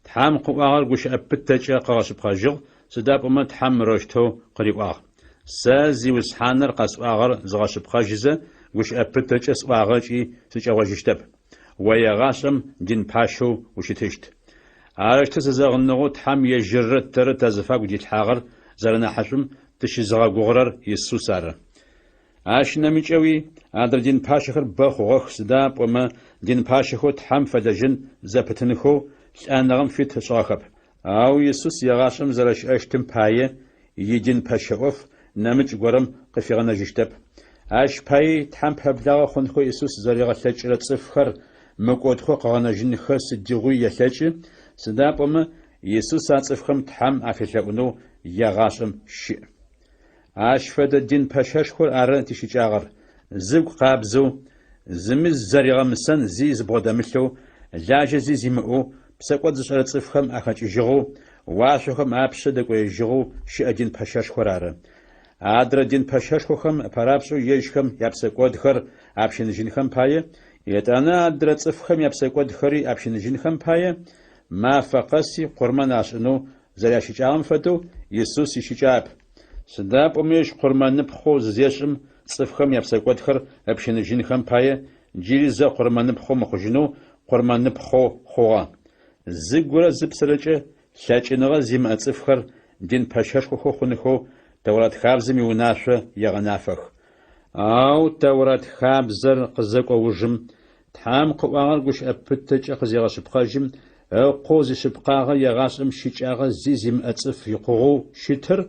Тхьэм къыӏуагъэр гущыӏэ пытэкӏэ къыгъэшъыпкъэжьыгъ, сыда пӏомэ Тхьэм мырэущтэу къыриӏуагъ, Сэ, Зиусхьаныр, къэсӏуагъэр згъэшъыпкъэжьызэ, гущыӏэ пытэкӏэ сӏуагъэ ыкӏи сыкӏэгъожьыщтэп. О егъашӏэм дин пащэу ущытыщт. Арэущтэу зэзэгъыныгъэу Тхьэм ежьыррэ тэрэ тазыфагу дилъхьагъэр зэрэнахьышӏум тыщызыгъэгугъырэр Исус ары. Ащ нэмыкӏэуи адрэ дин пащэхэр бэ хъугъэх, сыда пӏомэ дин пащэхэу Тхьэм фэлэжьэн зэпытынхэу лӏэныгъэм фит ышӏыгъэхэп. Ау Исус егъашӏэм зэрэщыӏэщтым пае идин пэщэ ӏоф нэмыкӏ горэм къыфигъэнэжьыщтэп. Ащ паий Тхьэм пэблагъэ хъунхэу Исус зэригъэлъэкӏырэ цӏыфхэр мыкӏодхэу къыгъэнэжьынхэ сыдигъуи елъэкӏы, сыда пӏомэ Исус а цӏыфхэм Тхьэм афелъэӏунэу егъашӏэм щыӏ. Ащ фэдэ дин пэщэшхор ары тищыкӏагъэр, зыгу къабзэу, зыми зэригъэмысэн зи зыбгъодэмылъэу, лажьэ зи зимыӏэу, псэкӏод зышӏэрэ цӏыфхэм ахэкӏыжьыгъэу, уашъохэм апшъэ дэкӏоежьыгъэу щыӏэ дин пэщэшхор ары. Адрэ дин пэщэшхохэм ыпэрапшӏэу ежьхэм япсэкӏодхэр апщыныжьынхэм пае, етӏанэ адрэ цӏыфхэм япсэкӏодхэри апщыныжьынхэм пае, мафэ къэси къурмэн ашӏынэу зэрящыкӏагъэм фэдэу Исус ищыкӏагъэп. Сыда пӏомэ ежь къурмэныпхъэу зызешӏым, цӏыфхэм япсэкӏодхэр ыпщыныжьынхэм пае, джыри зэ къурмэныпхъэу мыхъужьынэу къурмэныпхъэу хъугъэ. Зыгурэ зыпсэрэкӏэ лъэкӏыныгъэ зимыӏэ цӏыфхэр дин пэщэшхохэу хъунхэу Тэурат хабзэм иунашъо егъэнафэх. Ау Тэурат хабзэр къызэкӏо ужым, Тхьэм къыӏуагъэр гущыӏэ пытэкӏэ къызегъэшъыпкъэжьым, Ыкъоу зишъыпкъагъэ егъашӏэм щыкӏагъэ зи зимыӏэ цӏыф икъугъэу щытыр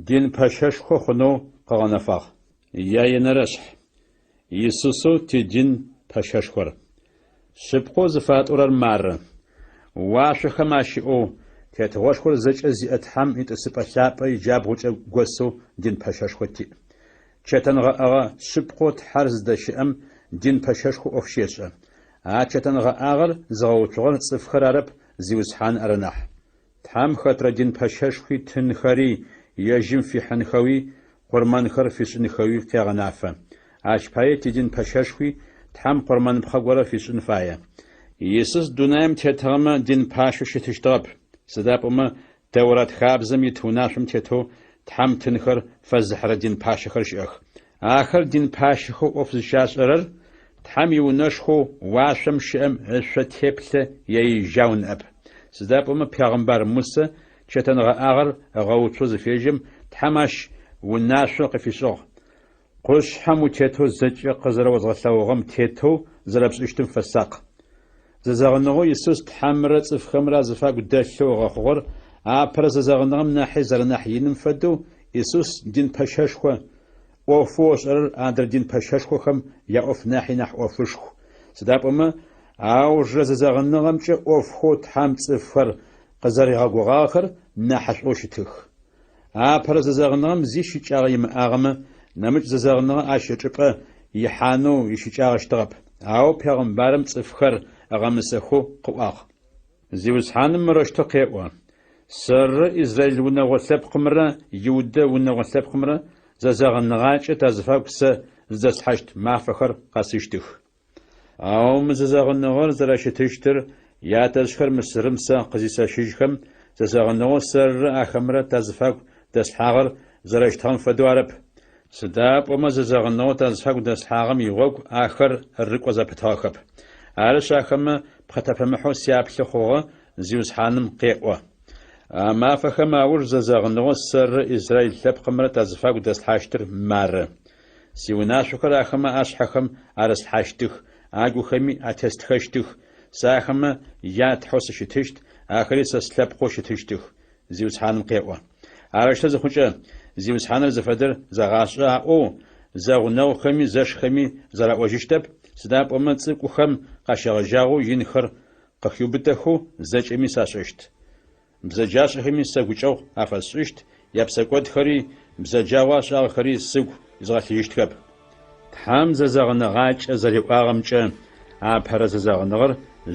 дин пэщэшхо хъунэу къыгъэнэфагъ. Яенэрэшъхь. Исусэу тидин пэщэшхор. Шъыпкъэу зыфатӏорэр мары. Уашъохэм ащыӏэу, тетыгъошхор зэкӏэ зиӏэ Тхьэм итӏысыпӏэ лъапӏэ иджабгъукӏэ госэу дин пэщэшхо тиӏ. Чэтэнгъэӏэгъэ шъыпкъэу Тхьэр зыдэщыӏэм дин пэщэшхо ӏоф щешӏэ. А чэтэнгъэӏагъэр зыгъэуцугъэр цӏыфхэр арэп, Зиусхьаныр ары нахь. Тхьэм хэтрэ дин пэщэшхуи тынхэри ежьым фихьынхэуи, къурмэнхэр фишӏынхэуи къегъэнафэ. Ащ пае тидин пэщэшхуи Тхьэм къурмэныпхъэ горэ фишӏын фае. Исус дунаим тетыгъэмэ, дин пащэу щытыщтыгъэп, сыда пӏомэ Тэурат хабзэм ит унашъом тетэу Тхьэм тынхэр фэзыхьырэ дин пащэхэр щыӏэх. Ахэр дин пащэхэу ӏоф зыщашӏэрэр Тхьэм иунэшхоу уашъом щыӏэм ышъо теплъэ е ижьау ныӏэп. Сыда пӏомэ пегъымбар Мусэ чэтэнгъэӏагъэр ыгъэуцоу зыфежьэм, Тхьэм ащ унашъо къыфишӏыгъ, Къушъхьэм утетэу зэкӏэ къызэрэозгъэлъэгъугъэм тетэу зэрэпшӏыщтым фэсакъ. Зэзэгъыныгъэу Исус Тхьэмрэ цӏыфхэмрэ азыфагу дэлъэу ыгъэхъугъэр апэрэ зэзэгъыныгъэм нахьи зэрэнахь иным фэдэу Исус дин пэщэшхо, ӏофэу ышӏэрэр адрэ дин пэщэшхохэм яӏоф нахьи нахь ӏофышху, сыда пӏомэ аужрэ зэзэгъыныгъэмкӏэ ӏофхэу Тхьэм цӏыфхэр къызэригъэгугъагъэхэр нахьышӏоу щытых. Апэрэ зэзэгъыныгъэм зи щыкӏагъэ имыӏагъэмэ, нэмыкӏ зэзэгъыныгъэ ащ ычӏыпӏэ ихьанэу ищыкӏагъэщтыгъэп. Ау пегъымбарым цӏыфхэр ыгъэмысэхэу къыӏуагъ. Зиусхьаным мырэущтэу къеӏо, Сэррэ Израил унэгъо лъэпкъымрэ Иудэ унэгъо лъэпкъымрэ зэзэгъыныгъакӏэ тазыфагу сэ зыдэслъхьащт мафэхэр къэсыщтых. Ау мы зэзэгъыныгъэр зэрэщытыщтыр ятэжъхэр Мысырым сэ къызисэщыжьхэм зэзэгъыныгъэу сэррэ ахэмрэ тазыфагу дэслъхьагъэр зэрэщытыгъэм фэдэу арэп. Сыда пӏомэ зэзэгъыныгъэу тазыфагу дэслъхьагъэм игъогу ахэр рыкӏо зэпытыгъэхэп. Арышъ, ахэмэ пхъэтэпэмыхьэу сяплъы хъугъэ, Зиусхьаным къеӏо. А мафэхэм ауж зэзэгъыныгъэу сэррэ израил лъэпкъымрэ тазыфагу дэслъхьащтыр мары. Сиунашъохэр ахэмэ ашъхьэхэм арыслъхьащтых, агухэми атестхэщтых, сэ ахэмэ я Тхьэу сыщытыщт, ахэри сэ слъэпкъэу щытыщтых, Зиусхьаным къеӏо. Арэущтэу зыхъукӏэ, Зиусхьаныр зыфэдэр зэгъашӏэ аӏоу, зэгъунэгъухэми зэшхэми зэраӏожьыщтэп, сыда пӏомэ цӏыкӏухэм къащегъэжьагъэу инхэр къыхиубытэхэу зэкӏэми сашӏэщт. Бзэджашӏэхэми сэ гукӏэгъу афэсшӏыщт, япсэкӏодхэри, бзэджагъэу ашӏагъэхэри сыгу изгъэлъыжьыщтхэп. Тхьэм зэзэгъыныгъакӏэ зэриӏуагъэмкӏэ апэрэ зэзэгъыныгъэр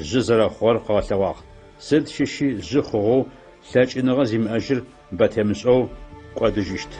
жъы зэрэхъугъэр къыгъэлъэгъуагъ. Сыд щыщи жъы хъугъэу лъэкӏыныгъэ зимыӏэжьыр бэ темышӏэу кӏодыжьыщт.